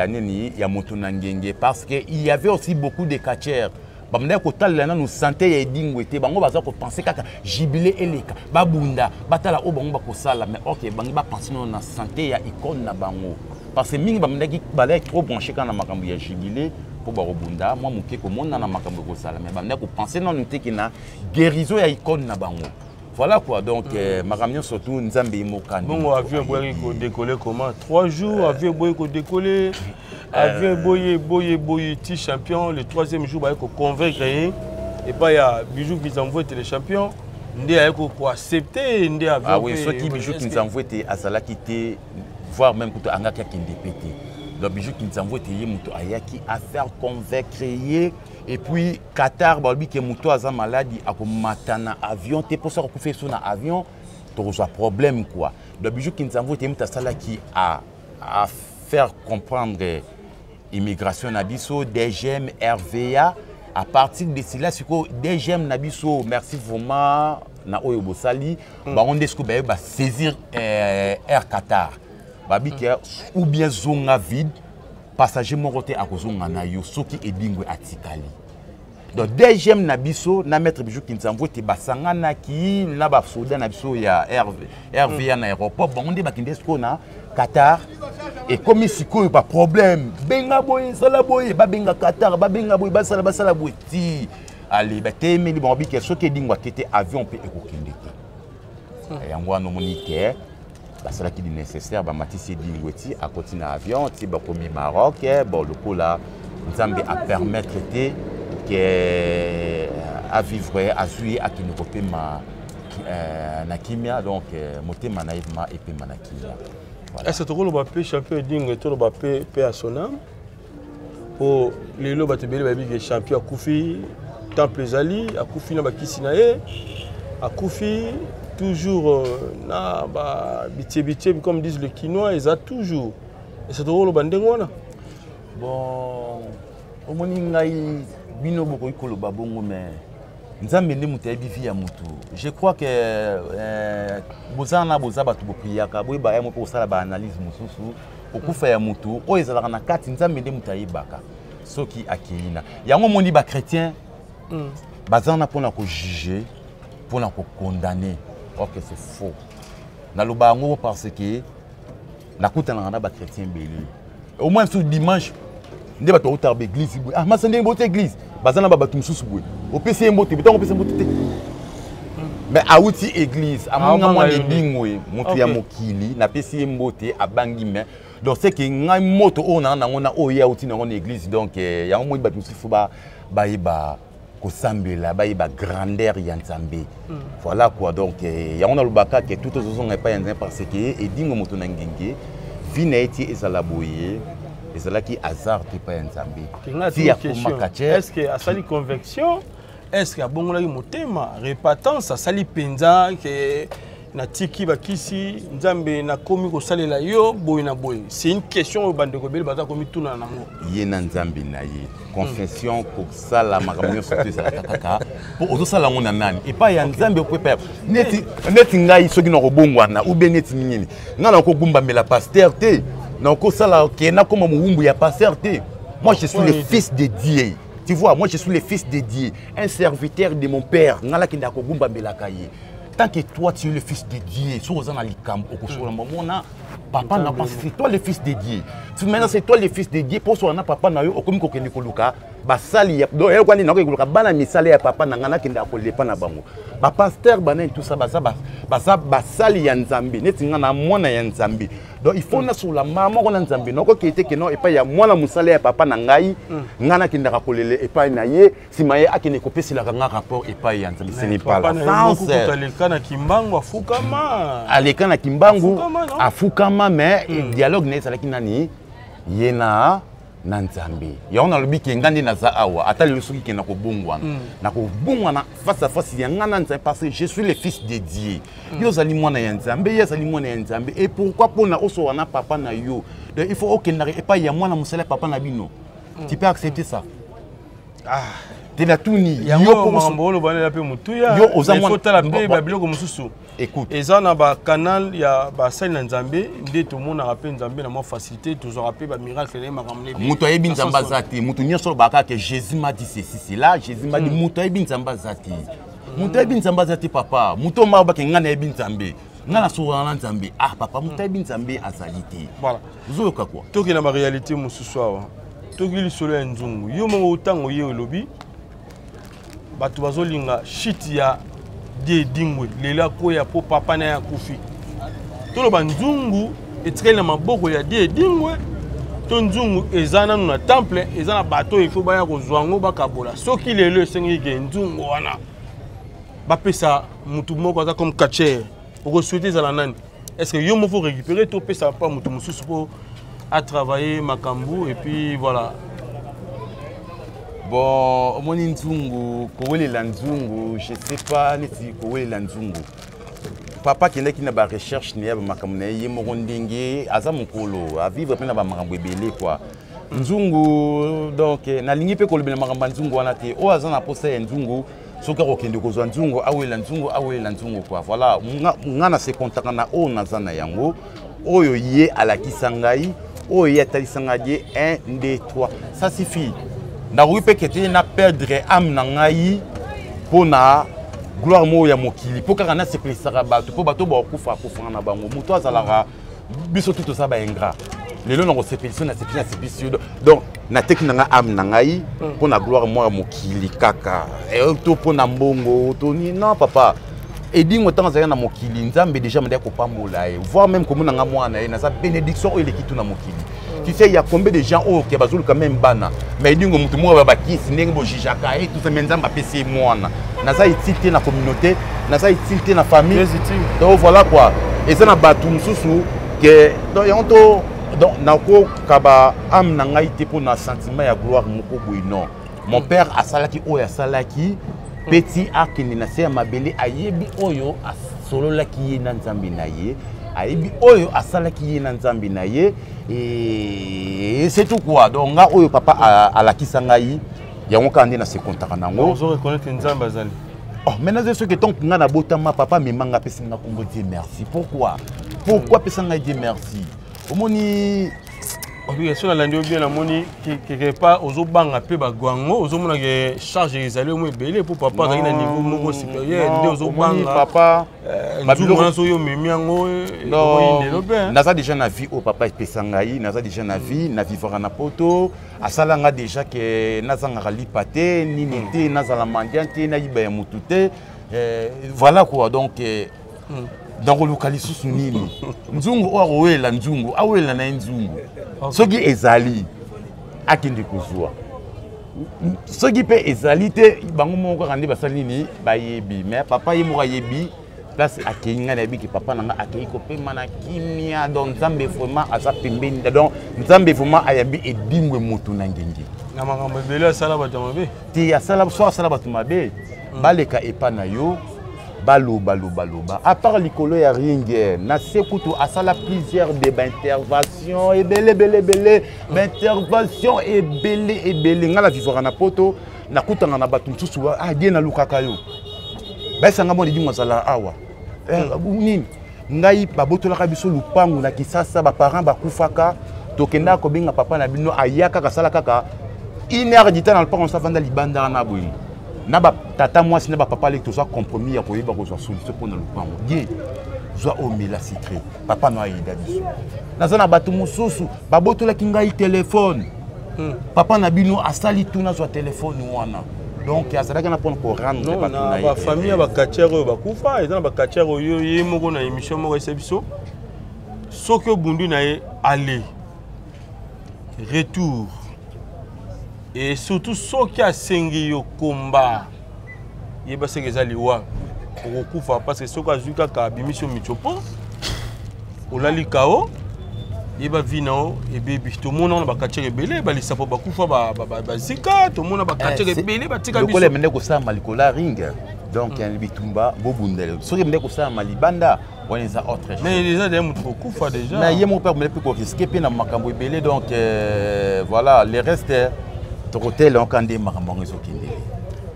nini, ya moto na ngenge, parce que il y avait aussi beaucoup de catcheurs bamandaki kotalela nanu santé ya Edingwe te. Bango baza kopense kaka jubilé eleka, babunda, batala oyo bango bakosala. Mais ok, bangi bapense nano na santé ya icône na bango, parce que mingi bamandaki balaki trop branché kaka na makambo ya jubilé mpo bakobunda mwa moke, komona na makambo ekosala. Mais bamandaki kopense nanu te ke na guérison ya icône na bango. Voilà quoi. Donc makambo nyonso tu, Nzambe ye mokandi. Bongo avion eboyaki kodécoller comment? 3 jours avion eboyi kodécoller, avion eboyi, eboyi, eboyi ti champion le troisième jour baye koconvaincre ye epai ya Bijou Kinzamvu ete le champion nde aye koaccepte nde avion. Ah oui, soki Bijou Kinzamvu ete azalaki te, voire même kutu angaki akende pe te. Donc Bijou Kinzamvu ete ye moto ayaki afaire convaincre ye. Et puis Qatar balobi ke moto aza maladi akomata na avion te, mpo soki akufi so na avion, tokozwa problème quoi. Donc Bijou Kinzamvu ete ye moto asalaki à faire comprendre immigration na biso, DGM, RVA. À partir de cela, sikoyo DGM na biso, merci vraiment na oyo bosali. Bango nde sikoyo baye basaisir Air Qatar, babi ke ou bien zonga vide, passager moko te akozonga na yo soki Edingwe atikali. Donc DGM na biso na maître Bijou Kinzamvu ete basanganaki na basoda na biso ya RV, RVA na aéroport. Bango nde bakende sikoyo na Qatar. Ekomi sikoyo baproblème, benga boye, sala boye, babenga Qatar, babenga boye, basala basala boye ti ale batemeli bango bike soki Edingwe ake te, avion mpe ekokende te. Yango wana omoni ke basalaki du nécessaire, bamatisi Edingwe ti akoti na avion, ti bakomi Maroc. Bon, lokola Nzambe apermettre te ke avivre, azwi ye, akende kopema na kimia. Donc motema na ye ma epema na kimia. Voilà. Est ce que tokoloba mpe champion Edingwe, toloba mpe mpe ya sonam, mpo lelo bato ebele bayebi ke champion akufi, temple ezali, akufi na bakisi na ye, akufi toujours na bitie bitie, comme disent le Kinois, eza toujours. Est ce que tokoloba ndenge wana? Bon, omoni ngai, bino bokoki koloba bongo, mais Nzambe nde moto ayebi vie ya motu. Je crois que boza na boza bato bopriaka, boyeba ya mo mpe kosala baanalyse mosusu. Kokufa ya motu oyo ezalaka na kati, Nzambe nde moto ayebaka soki akei na yango. Omoni bachrétien baza wana mpona kojuge, mpona kocondamner. Ok, c'est faux. Naloba yango parce que nakutanaka na bachrétien ebele. Au moins sur dimanche nde bato bautaka baeglise boye. Ah, masa, ndenge bauta église, baza na babato mosusu boye, opesi ye mbote, ntango opesi mbote te, mais awuti église, amoninga mwana Edingwe, moto ya mokili, napesi ye mbote, abangi. Mais donc c'est que ngai moto oyo naa nango na oyo ye awuti nango na église. Donc yango moi bato mosusu bayeba kosambela, bayeba grandeur ya Nzambe. Voilà quoi. Donc yango nalobaka ke tout ozozonga epai ya Nzambe, parce que Edingwe moto na ngenge, vie na ye ti ezala boye. Ezalaki hasard te epai ya Nzambe. Ti akoma catcheur. Est-ce que asali convection? Est-ce que abongolaki motema? Repentance asali mpenza ke natiki bakisi Nzambe, nakomi kosalela yo boye na boye? C'est une question oyo bandeko ebele baza komituna nango. Ye na Nzambe na ye. Confession, kosala makambo nyonso to ezalaka kaka mpo ozosala yango na nani? Epai ya Nzambe po epai neti neti ngai soki nakobongwana ou bien neti nini, ngai nakogumbamela pasteur te, nakosala ke nakoma mowumbu ya pasteur te. Moi, je suis le fils de Dieu, tu vois. Moi, je suis le fils de Dieu, un serviteur de mon père. Ngai nakendaka kogumbamelaka ye. Tant que toi, tu es le fils de Dieu, soki oza na likambo, okosola mamona papa na, parce que c'est toi le fils de Dieu. Maintenant, c'est toi le fils de Dieu, mpo osola na papa na yo, okomi kokende koluka basali ya, donc eloko nini? Nakoki koluka bana misala ya papa na ngai, nakendaka kolepa na bango, bapasteur, banani, tout ça, baza basali ya Nzambe neti ngai na mwana ya Nzambe. Donc il faut nasola mama moko na Nzambe. Nakoki ete keno epai ya mwana mosala ya papa na ngai, ngai nakendaka kolela epai na ye, nsima ye akende kopeselaka nga rapport epai ya Nzambe. Ce n'est pas la sens. Aleka na Kimbangu, afukama. Aleka na Kimbangu, afukama, mais dialogue na ye ezalaki nani? Ye na Nzambe. Yango nalobi ke nga nde naza awa, ata lelo soki ke nakobongwana, nakobongwana face à face ya nga na Nzambe, parce que je suis le fils de Dieu. Yo ozali mwana ya Nzambe, ye azali mwana ya Nzambe. Et pourquoi mpona osoka na papa na yo, donc il faut okendaka epai ya mwana mosala ya papa na bino? Tu peux accepter ça? Ah. Te, natuni. Yango makambo oloba nela mpe motuya. Yo oza mwana mpe babiloko mosusu. Écoute, eza na bacanal ya basali na Nzambe nde tomonaka mpe Nzambe na mwa facilité, tozwaka mpe bamiracle na ye, makambo. Moto ayebi Nzambe aza te. Moto nyonso olobaka ke Jésus m'a dit ceci, cela, Jésus m'a dit, moto ayebi Nzambe aza te. Moto ayebi Nzambe aza te, papa. Moto oma obake ngai nayebi Nzambe, ngai nasololaka na Nzambe. Ah papa, moto ayebi Nzambe azali te. Voilà. Ozoyoka kwa? Tokende na baréalité mosusu awa. Toki lisolo ya nzungu. Yo moko ntango ye olobi bato bazolinga shit ya die Edingwe lelo akwea mpo papa na ye akufi, toloba nzungu etikali na maboko ya die Edingwe to nzungu eza nanu na temple, eza na bato oyo ifo baya kozwa yango, bakabola? Soki lelo esengeli ke nzungu wana bapesa motu moko aza comme catcher, okosouhaite ezala nani? Est ce que yo moko récupérer to opesa pa motu mosusu mpo atravailler makambo et puis voilà? Bon, omoni, nzungu, kowelela nzungu, je sais pas, neti kowelela nzungu, papa akendaki na barecherche na ye, bamakambo na ye, ye moko ndenge aza mokolo, avivre mpe na bamakambo ebele kua nzungu. Donc nalingi mpe kolobela makambo ya nzungu wana te. Oyo aza na posa ya nzungu, soki akokende kozwa nzungu, awelela nzungu, awelela nzungu kua. Voilà, nga na se contaka na oyo naza na yango, oyo ye alakisa ngai, oyo ye atalisa ngai die 1 2 3, ça suffit. Nakoki mpe kete na perdre âme na ngai mpo na gloire moko ya mokili, mpo kaka nasepelisaka bato, mpo bato bakokufa, akufaka na bango. Moto azalaka, biso tu toza baingrat. Lelo nakosepelisa, nasepelisi, nasepelisi yo, donc nateki na ngai âme na ngai mpo na gloire moko ya mokili kaka to mpo na mbongo to nini? Non, papa Edingo, ntango azalaki na mokili, Nzambe déjà mandaki kopambola ye, voire même komona nga mwana na ye, naza bénédiction oyo eleki tu na mokili. Tu sais, il y a combien de gens oyo ke bazoluka même bana, mais Edingo, motu moko ya bakisi, ndenge bojijaka ye, tout ça, mais Nzambe apesi ye mwana. Naza utile te na communauté, naza utile te na famille. Donc voilà quoi, eza na bato mosusu ke, donc yango to, donc nakokaba âme na ngai te mpo na sentiment ya gloire moko boye. Non, mon père asalaki oyo asalaki mpe ti akende na se ya mabele, ayebi oyo asololaki ye na Nzambe na ye, ayebi oyo asalaki ye na Nzambe na ye, et c'est tout quoi. Donc nga, oyo papa alakisa ngai, yango kaka nde nasekontaka nango. Ozo reconnaître Nzambe azali? Oh, maintenant soki ntongo nga nabotama, papa amemanga, apesi nga kombo Dieu merci. Pourquoi? Pourquoi apesa ngai Dieu merci? Omoni. So nalandi yo bien, namoni quelque part ozobanga mpe bagwango, ozomona ke charge ezali omo ebele mpo papa azalaki na niveau moko supérieur, nde ozobanga. Papa nzungu wana soki omemi yango, lelo mpe. Naza déjà na vie oyo papa epesa ngai, naza déjà na vie, navivaka na poto. Asala nga déjà ke nazangaka lipa te, nini te, nazala mendiant te, nayiba ya motu te. Voilà quoi. Donc nakoluka lisusu nini? Nzungu oyo akowela nzungu, awela na ye nzungu. Soki ezali, akende kozwa. Soki mpe ezali te, bango moko kaka nde basali nini, bayebi. Mais papa ye moko ayebi. Place akei, ngai nayebi ke papa na ngai akei kopema na kimia. Donc Nzambe vraiment aza pembeni, donc Nzambe vraiment ayambi Edingwe moto na ngenge. Na makambo ebele asala bato ya mabe. Te, asala so asala bato mabe, baleka epa na yo, baloba loba loba. À part likolo ya ring, na se kutu asala plusieurs de baintervention ebele ebele ebele, baintervention ebele ebele. Ngai na vivaka na Poto, nakutanga na bato mosusu, ah, die nalukaka yo, bayesanga mwa Edingwe azala awa. Nini, ngai babotolaka biso lupangu na Kisasa, baparent bakufaka, tokendaka kobenga papa na bino, aya kaka, asala kaka une heure du temps na lupango, mosu avanda libanda wana boye na batata mwasi na bapapa leki, tozwa compromis ya koyeba kozwa solution mpo na lupango. Die zwa omela secret, papa no ayeda biso. Naza na bato mosusu babotolaki ngai telefone, papa na bino asali tu nazwa telefone wana. Donc azalaki na mpona korendre bato na ye. Bafamille ya bacatcheur oyo bakufa, eza na bacatcheur oyo ye moko na émission moko ese biso, soki obundi na ye aller retour, et surtout soki asengi yo komba, yeba seke eza liwa, okokufa, parce que soki azwi kaka abimisi yo mitsopo, olali kao, yeba vi na yo ebebi. Tomona wana bacatcheur ebele balisapo bakufa, bazika. Tomona bacatcheur ebele batika. Lokola emende kosalama likolo ya ring, donc bitumba bobundele, soki emende kosalama libanda wana eza autre. Mais eza deja moto kokufa déjà. Mais ye moko mpe akomeli mpe korisquer mpe na makambo ebele. Donc voilà, le reste tokotela oka nde makambo yango ezokendele.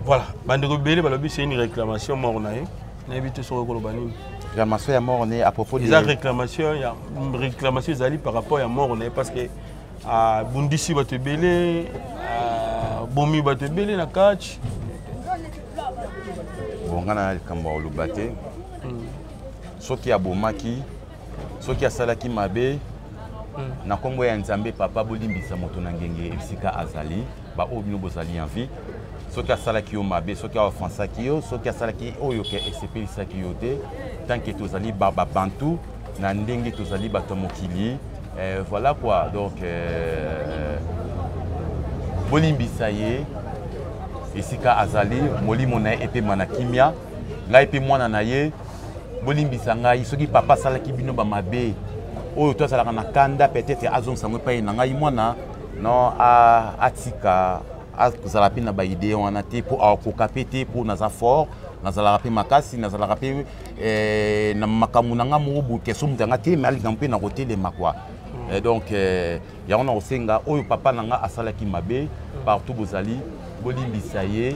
Voilà, bandeko ebele balobi c'est une réclamation mort na ye. Nayebi te soki okoloba nini. Réclamation ya mort ne à propos de Eza réclamation ya réclamation ezali par rapport ya mort na ye, parce que abundisi bato ebele, abomi bato ebele na catch. Bon, nga na likambo ya koloba te. Soki abomaki, soki asalaki mabe, na nkombo ya Nzambe papa, bolimbisa moto na ngenge esika azali. Baoyo bino bozali en vie, soki asalaki yo mabe, soki aoffensaki yo, soki asalaki oyo ke esepelisaki yo te, tant que tozali babantu na ndenge tozali bato ya mokili, voilà quoi. Donc bolimbisa ye esika azali, molimo na ye epema na kimia. Ngai mpe mwana na ye, bolimbisa ngai soki papa asalaki bino bamabe oyo to azalaka na kanda, peut-être azongisa yango epai na ngai mwana. Non, atika azala mpe na baidée wana te, mpo akoka mpe te, mpo naza fort, nazalaka mpe makasi, nazalaka mpe na makambo na nga moko boye. Question moto yanga te, me alinga mpe na kotelema kua. Donc yango na kosenga, oyo papa na nga asalaki mabe, partout bozali, bolimbisa ye,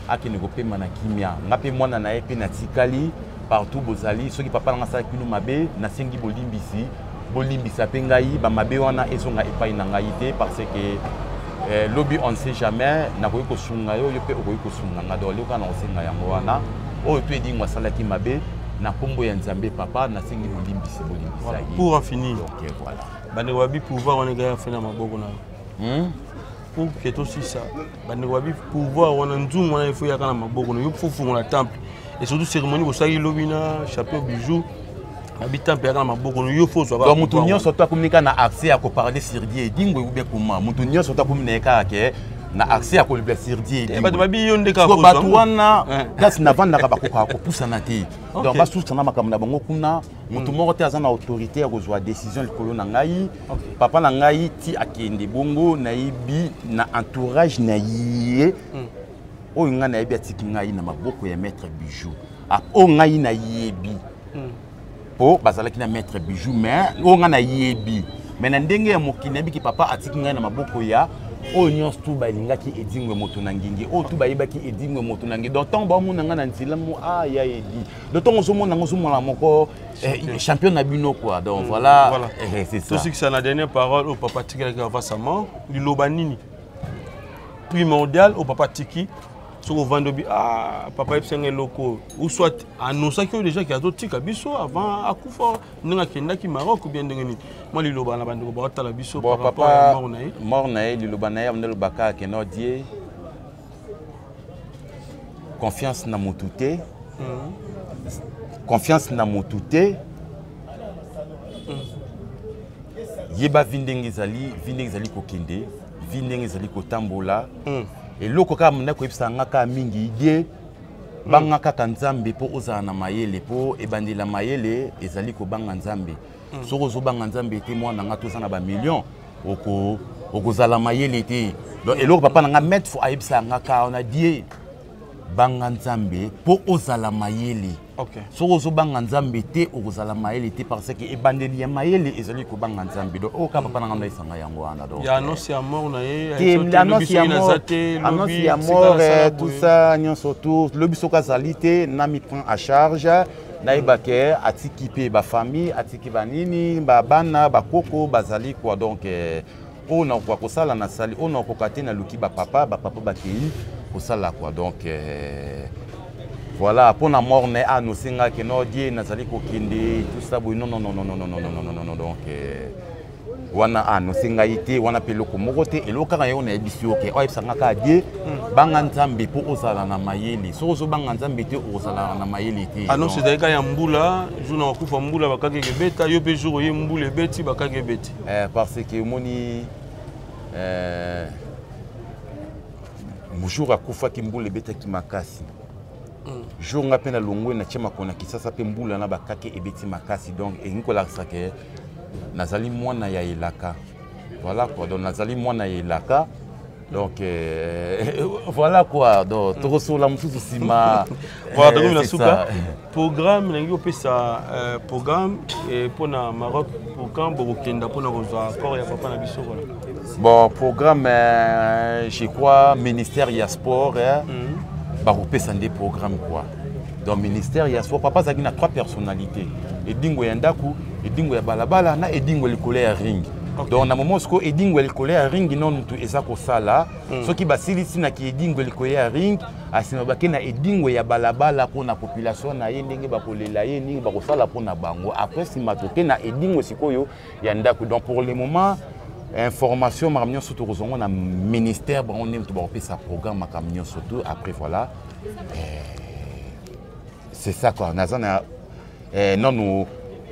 akende kopema na kimia. Nga mpe mwana na ye mpe natikali, partout bozali, soki papa na nga asalaki bino mabe, nasengi bolimbisi, bolimbisa mpe ngai, bamabe wana ezonga epai na ngai te, parce que lobi on ne sait jamais, nakoki kosunga yo, yo mpe okoki kosunga nga. Donc eloko na kosenga yango wana, oyo to Edingwe asalaki mabe, na nkombo ya Nzambe papa, nasengi bolimbisi, bolimbisa ye. Pour en finir. Ok, voilà. Bandeko babi pouvoir wana ekaya fe na maboko na yo. Pour ke tosisa, bandeko babi pouvoir wana, nzungu wana ifo yaka na maboko na yo, fo fungola temple, et surtout cérémonie bosalaki lobi na Chapeau Bijou, babi temple yaka na maboko na yo, fo ozwa. Donc moto nyonso to akomi kaka na accès ya koparler sur die Edingwe ou bien comment? Moto nyonso to akomi na ye kaka ke na accès ya kolobela sur die Edingwe. Bato babi yo nde kaka. Bato wana, place navandaka, bakokaka kopusana te. Donc basusana makambo na bango kuna. Moto moko te aza na autorité ya kozwa décision likolo na ngai. Papa na ngai ti akende bongo, nayebi na entourage na ye oyo ngai nayebi, atiki ngai na maboko ya maître Bijou, oyo ngai nayebi, mpo bazalaki na maître Bijou. Mais oyo ngai nayebi, mais na ndenge ya mokili, nayebiki papa atiki ngai na maboko ya oyo nyonso tu balingaki Edingwe moto na ngingi, oyo tu bayebaki Edingwe moto na ngingi. Donc ntango baomona ngai na nzela mo, ah, ya Edi, donc ntango ozomona yango, ozomona moko champion na bino quoi. Donc voilà, voilà. C'est ça. Tosikisa na dernière parole oyo papa atikelaki avant sa mort. Liloba nini primordial oyo papa atiki, soki ovandi obi, ah, papa yebisanga eloko oyo, ou soit annonçaki oyo déjà ke azotika biso avant akufa, ndenge akendaki Maroc, ou bien ndenge nini? Mwa liloba na bandeko baotala biso. Bon, par rapport ya papa mort na ye. Mort na ye, liloba na ye abanda lobaka akende die confiance na motu te, confiance na motu te. Yeba vie ndenge ezali, vie ndenge ezali kokende, vie ndenge ezali kotambola. Eloko kaka manda koyebisa nga kaka mingi, die Banga kaka Nzambe mpo ozala na mayele, mpo ebandeli ya mayele ezali kobanga Nzambe. Soki ozobanga Nzambe te, mwana nga, toza na bamillion, okozala mayele te. Donc eloko papa na nga maître fo ayebisa nga kaka wana: die, banga Nzambe mpo ozala mayele. Soki ozobanga Nzambe te, okozala mayele te, parce que ebandeli ya mayele ezali kobanga Nzambe. Donc oyo kaka papa na nga ndayisanga yango wana. Donc ya annonce ya mort na ye, te, annonce ya mort, annonce ya mort, tout ça nyonso, tout lobi soki azali te, nami prend à charge, nayeba ke atiki mpe bafamille, atiki banini, babana, bakoko bazali quoi. Donc oyo nakoka kosala, nasali. Oyo nakoka te, naluki bapapa, bapapa bakei kosala quoi. Donc voilà, mpo na mort na ye, annonce nga ke no die nazali kokende, tout ça boye. Non, non, non, non, non, non, non, non, non, non, non. Donc wana annonce ngai te, wana mpe eloko moko te. Eloko kaka yango nayebisi yo ke oyo ayebisanga kaka: die, banga Nzambe mpo ozala na mayele. Soki ozobanga Nzambe te, okozala na mayele te. Annonce ezali kaka ya mbula. Jour na kokufa, mbula bakaki ebeta. Yo mpe jour oye, mbula ebeti, bakaki ebeti. Parce que omoni, jour akufaki, mbula ebetaki makasi. Jour nga mpe nalongwe, natie makolo na Kisasa, mpe mbula na bakake ebeti makasi. Donc elingi kolakisa ke nazali mwana ya elaka. Voilà quoi, donc nazali mwana ya elaka. Donc voilà quoi, donc tokosola mosusu nsima. Voilà, tokomi na suka programme. Nalingi kopesa programme mpona Maroc, pour quand bokokenda mpona kozwa accord ya papa na biso? Voilà. Bon, programme, je crois ministère ya sport bakopesa nde programme quoi. Donc ministère ya sport, papa azalaki na trois personnalités: Edingo ya ndako, Edingo ya balabala na Edingo likolo ya ring. Donc na moment sikoyo, Edingo ya likolo ya ring nano mutu eza kosala. Soki basilisi na ki Edingo likolo ya ring, asima bake na Edingo ya balabala mpona population na ye, ndenge bakolela ye, ndenge bakosala mpona bango. Après nsima toke na Edingo sikoyo ya ndako. Donc pour le moment, information, makambo nyonso tokozongo na ministère, bango nde moto bakopesa programme, makambo nyonso tout. Après voilà, c'est ça quoi. Naza na nanu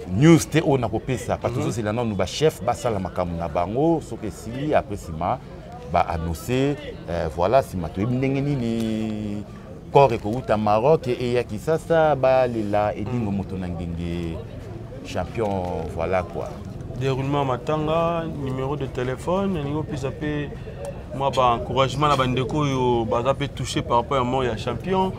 news te oyo nakopesa parce que tozozela nanu bachef basala makambo na bango. Soki esili, après nsima baannonce. Voilà, nsima toyebi ndenge nini corps ekowuta Maroc eya Kisasa, balela Edingo moto na ngenge, champion. Voilà quoi. Déroulement matanga, numéro de téléphone, elingi opesa mpe mwa baencouragement na bandeko oyo baza mpe touché par rapport ya mort ya champion,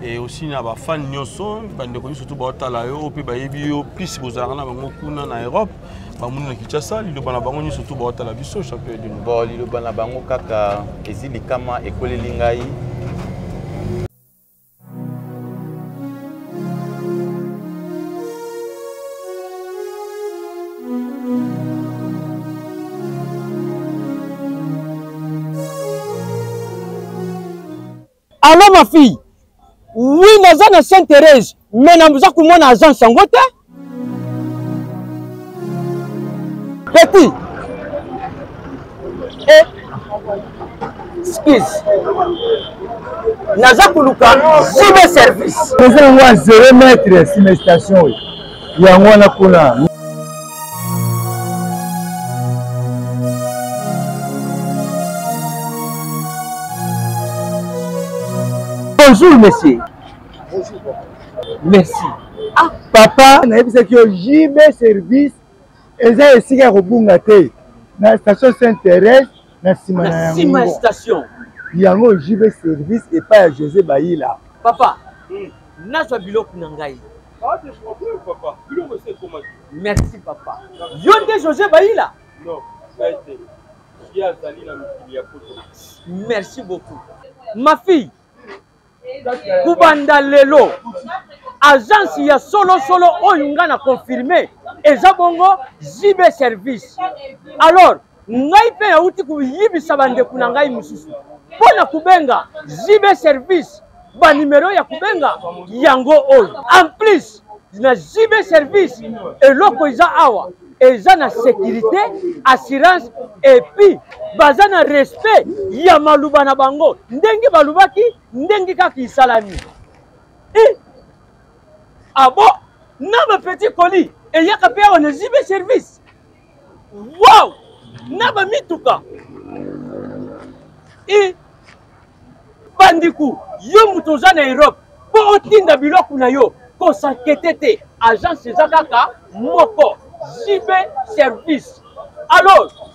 et aussi na bafan nyonso, bandeko nyonso to baotala yo, oyo mpe bayebi yo plus, bozalaka na bango kuna na Europe, bamoni na Kinshasa, liloba na bango nyonso to baotala biso, champion Edino. Bon, liloba na bango kaka ezi likama ekweleli ngai. Allo ma fille. Oui, naza na Sainte Thérèse, mais naza komona agence yango te. Petit. Eh. Excuse. Naza koluka JB service. Eza yango ya 0 mètre nsima station oyo. Yango wana kuna. Bonjour monsieur. Bonjour papa. Merci. Ah papa, nayebisaki yo JB service eza esika ya kobunga te na station Sainte Thérèse, na nsima na yango, nsima ya station yango JB service epai ya José Bayila. Papa, nazwa biloko na ngai. Pas de problème papa. Biloko esi ekomaki. Merci papa. Yo nde José Bayila? Non, ngai te. Ye azali na mikili ya poto. Merci beaucoup. Ma fille, kubanda lelo agence ya solosolo oyo nga na confirme eza bongo JB service. Alors ngai mpe nauti koyibisa bandeko na ngai mosusu mpo na kobenga JB service, banimero ya kobenga yango oyo. En plus na JB service, eloko eza awa eza na sécurité, assurance, et puis baza na respect ya maluba na bango, ndenge balubaki, ndenge kaka esalami. E abo na bapetit colis eyaka mpe awa na JB service. Wow, na bamituka e bandiku. Yo moto oza na Europe. Mpo otinda biloko na yo, kosankete te, agence eza kaka moko, JB Service. Alors,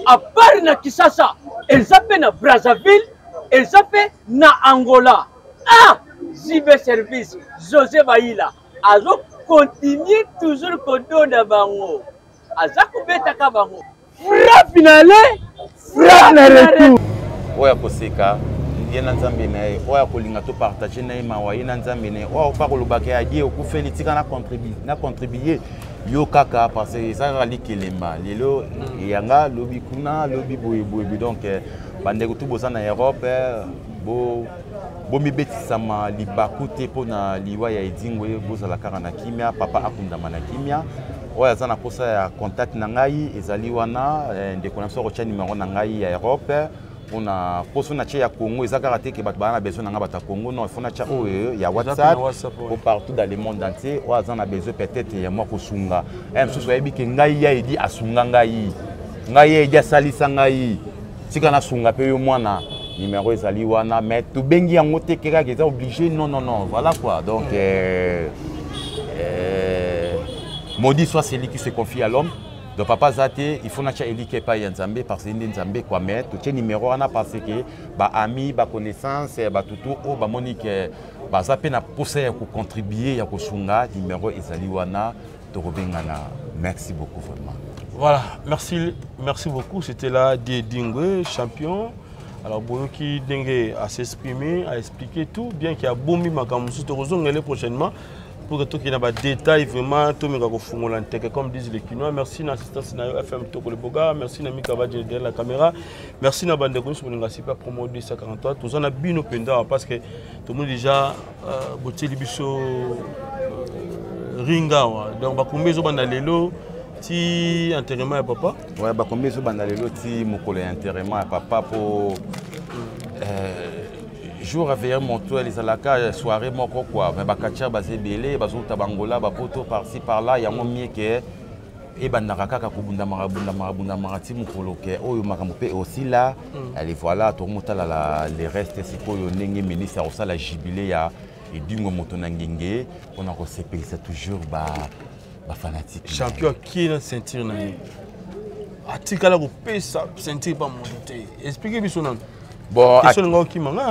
à part na Kisasa, eza mpe na Brazzaville, eza mpe na Angola. Ah, JB Service, José Bayila azo continuer toujours kodonda bango, aza kobetaka bango. Frappe na aller, frappe na retour. Oyo akoseka ye na nzambe na ye, oyo akolinga to partage na ye mawa ye na nzambe na ye, oyo akoka kolobaka ya die okufeli tika na contribuer, na contribuer yo kaka parce que eza kaka likelemba lelo eyanga lobi kuna lobi boye boye. Donc bandeko tu boza na Europe, bo bomibetisama libaku te mpo na liwa ya Edingwe, bozala kaka na kimia, papa akundama na kimia. Oyo aza na posa ya contact na ngai ezali wana, ndeko na biso akotya numero na ngai ya Europe mpona poso na tie ya Congo. Eza kaka te ke bato baza na besoin na ngai, bato ya Congo, non, il faut natya oyo ya WhatsApp po partout dans le monde entier. Oyo aza na besoin peut-être ya mwa kosunga, mosusu ayebi ke ngai ya Edi asunga ngai, ngai ya Edi asalisa ngai, tika nasunga mpe yo mwana, numéro ezali wana. Mais tobengi yango te ke kaka eza obligé, non, non, non, voilà quoi. Donc maudit soit celui qui se confie à l'homme. Donc papa aza te, il faut natya eliki epai ya Nzambe parce que nde Nzambe quoi. Mais totie numéro wana parce que baami, baconnaissance, batutu oyo bamoni ke baza mpe na posa ya kocontribue, ya kosunga, numéro ezali wana, tokobengana. Merci beaucoup vraiment. Voilà, merci, merci beaucoup. C'était là Edingwe, champion. Alors boyoki ndenge a s'exprimer, a expliquer tout, bien qu'il y a bombi makambo mosusu, tokozongele prochainement pour que tokende na badétail vraiment, tomeka kofungola nteke comme disent les Kinois. Merci na assistance na yo FM Tokole Boga, merci na Mika Badje derrière la caméra, merci na bandeko nyonso bolinga Super Promo 243. Toza na bino mpenza parce que tomoni déjà botieli biso ringa awa. Donc bakombi ezobanda lelo ti enterrement ya papa. Ouais, bakombi ezobanda lelo ti mokolo ya enterrement ya papa, po jour ya mortuaire ezalaka soirée moko quoi, mais bacatcheurs baza ebele, bazouta bangola, bapoto, par-ci par-là. Yango mieke ebandaka kaka kobundamaka bundamaka bundamaka ti mokolo ke oyo makambo mpe osila. Allez, voilà, tokomotala le reste sikoyo ndenge ministre akosala jubilé ya Edingwe moto na ngenge mpona kosepelisa toujours bafanatique. Champion akie na ceinture na ye, atikala kopesa ceinture pa moto te. Explique biso nano. Bon,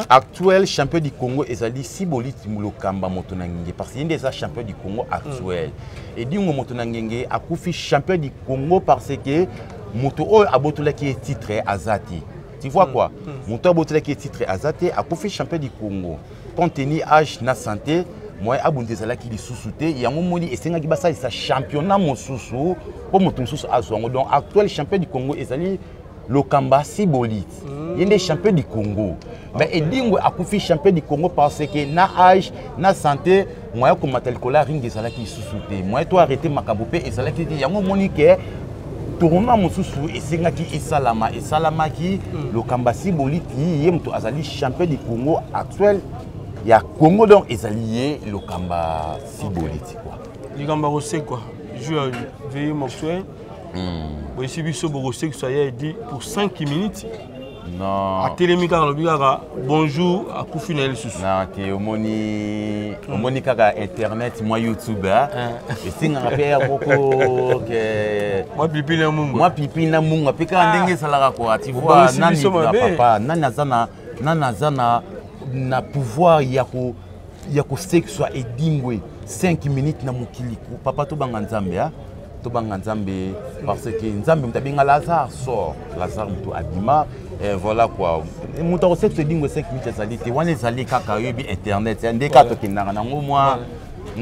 actuel champion du Congo ezali Siboli Lokamba moto na ngenge, parce que ye nde eza champion du Congo actuel. Edingwe moto na ngenge akufi champion du Congo parce que moto oyo abotolaki ye titre aza te, tu vois quoi. Moto abotolaki ye titre aza te, akufi champion du Congo. Compte tenu âge na santé, moyen abunda ezalaki lisusu te. Yango moni esengaki basalisa championnat mosusu mpo moto mosusu azwa yango. Donc actuel champion du Congo ezali Lokamba Sibolit, ye nde champion du Congo. Mais Edingwe akufi champion du Congo parce que na âge na santé, moyen komata likolo ya ring ezalaki lisusu te, moyen to arrêter makambo mpe ezalaki te. Yango omoni ke tournoi mosusu esengaki esalama, esalamaki. Lokamba Siboliti ye moto azali champion du Congo actuel ya Congo, donc ezali ye Lokamba Siboliti quoi. Likambo ya kosekwa jour ya veille mortuaire, boyesi biso bokosekisa ye Edi pour 5 minutes? Non. Atelemi kaka, alobi kaka bonjour, akufi na ye lisusu. Non te, omoni, omoni kaka internet, mwa YouTube esengaka mpe ya moko ke mwa pilipili na mungu. Mwa pilipili na mungu mpe kaka ndenge ezalaka quoi, tu vois. Nani na papa, nani aza na, nani aza na pouvoir ya kosekiswa Edingwe 5 minutes na mokili? Papa, tobanga Nzambe, tobanga Nzambe, parce que Nzambe moto abenga Lazare sort, Lazare moto abima. Voilà quoi, moto akosekisa Edingwe 5 minutes azali te. Wana ezali kaka oyebi internet nde kaka tokendaka nango mwa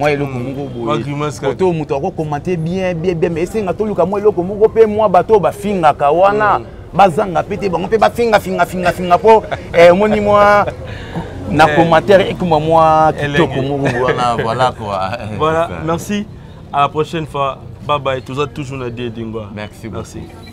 eloko moko boye oto moto akokomante bien bien bien, mais esenga toluka mwa eloko moko mpe mwa bato oyo bafingaka wana bazanga mpe te, bango mpe bafinga finga finga finga mpo omoni mwa na commentaire ekoma mwa kitoko moko wana, voilà quoi. Voilà, merci, à la prochaine fois, bye bye. Toza toujours na Edingwe. Merci beaucoup. Merci.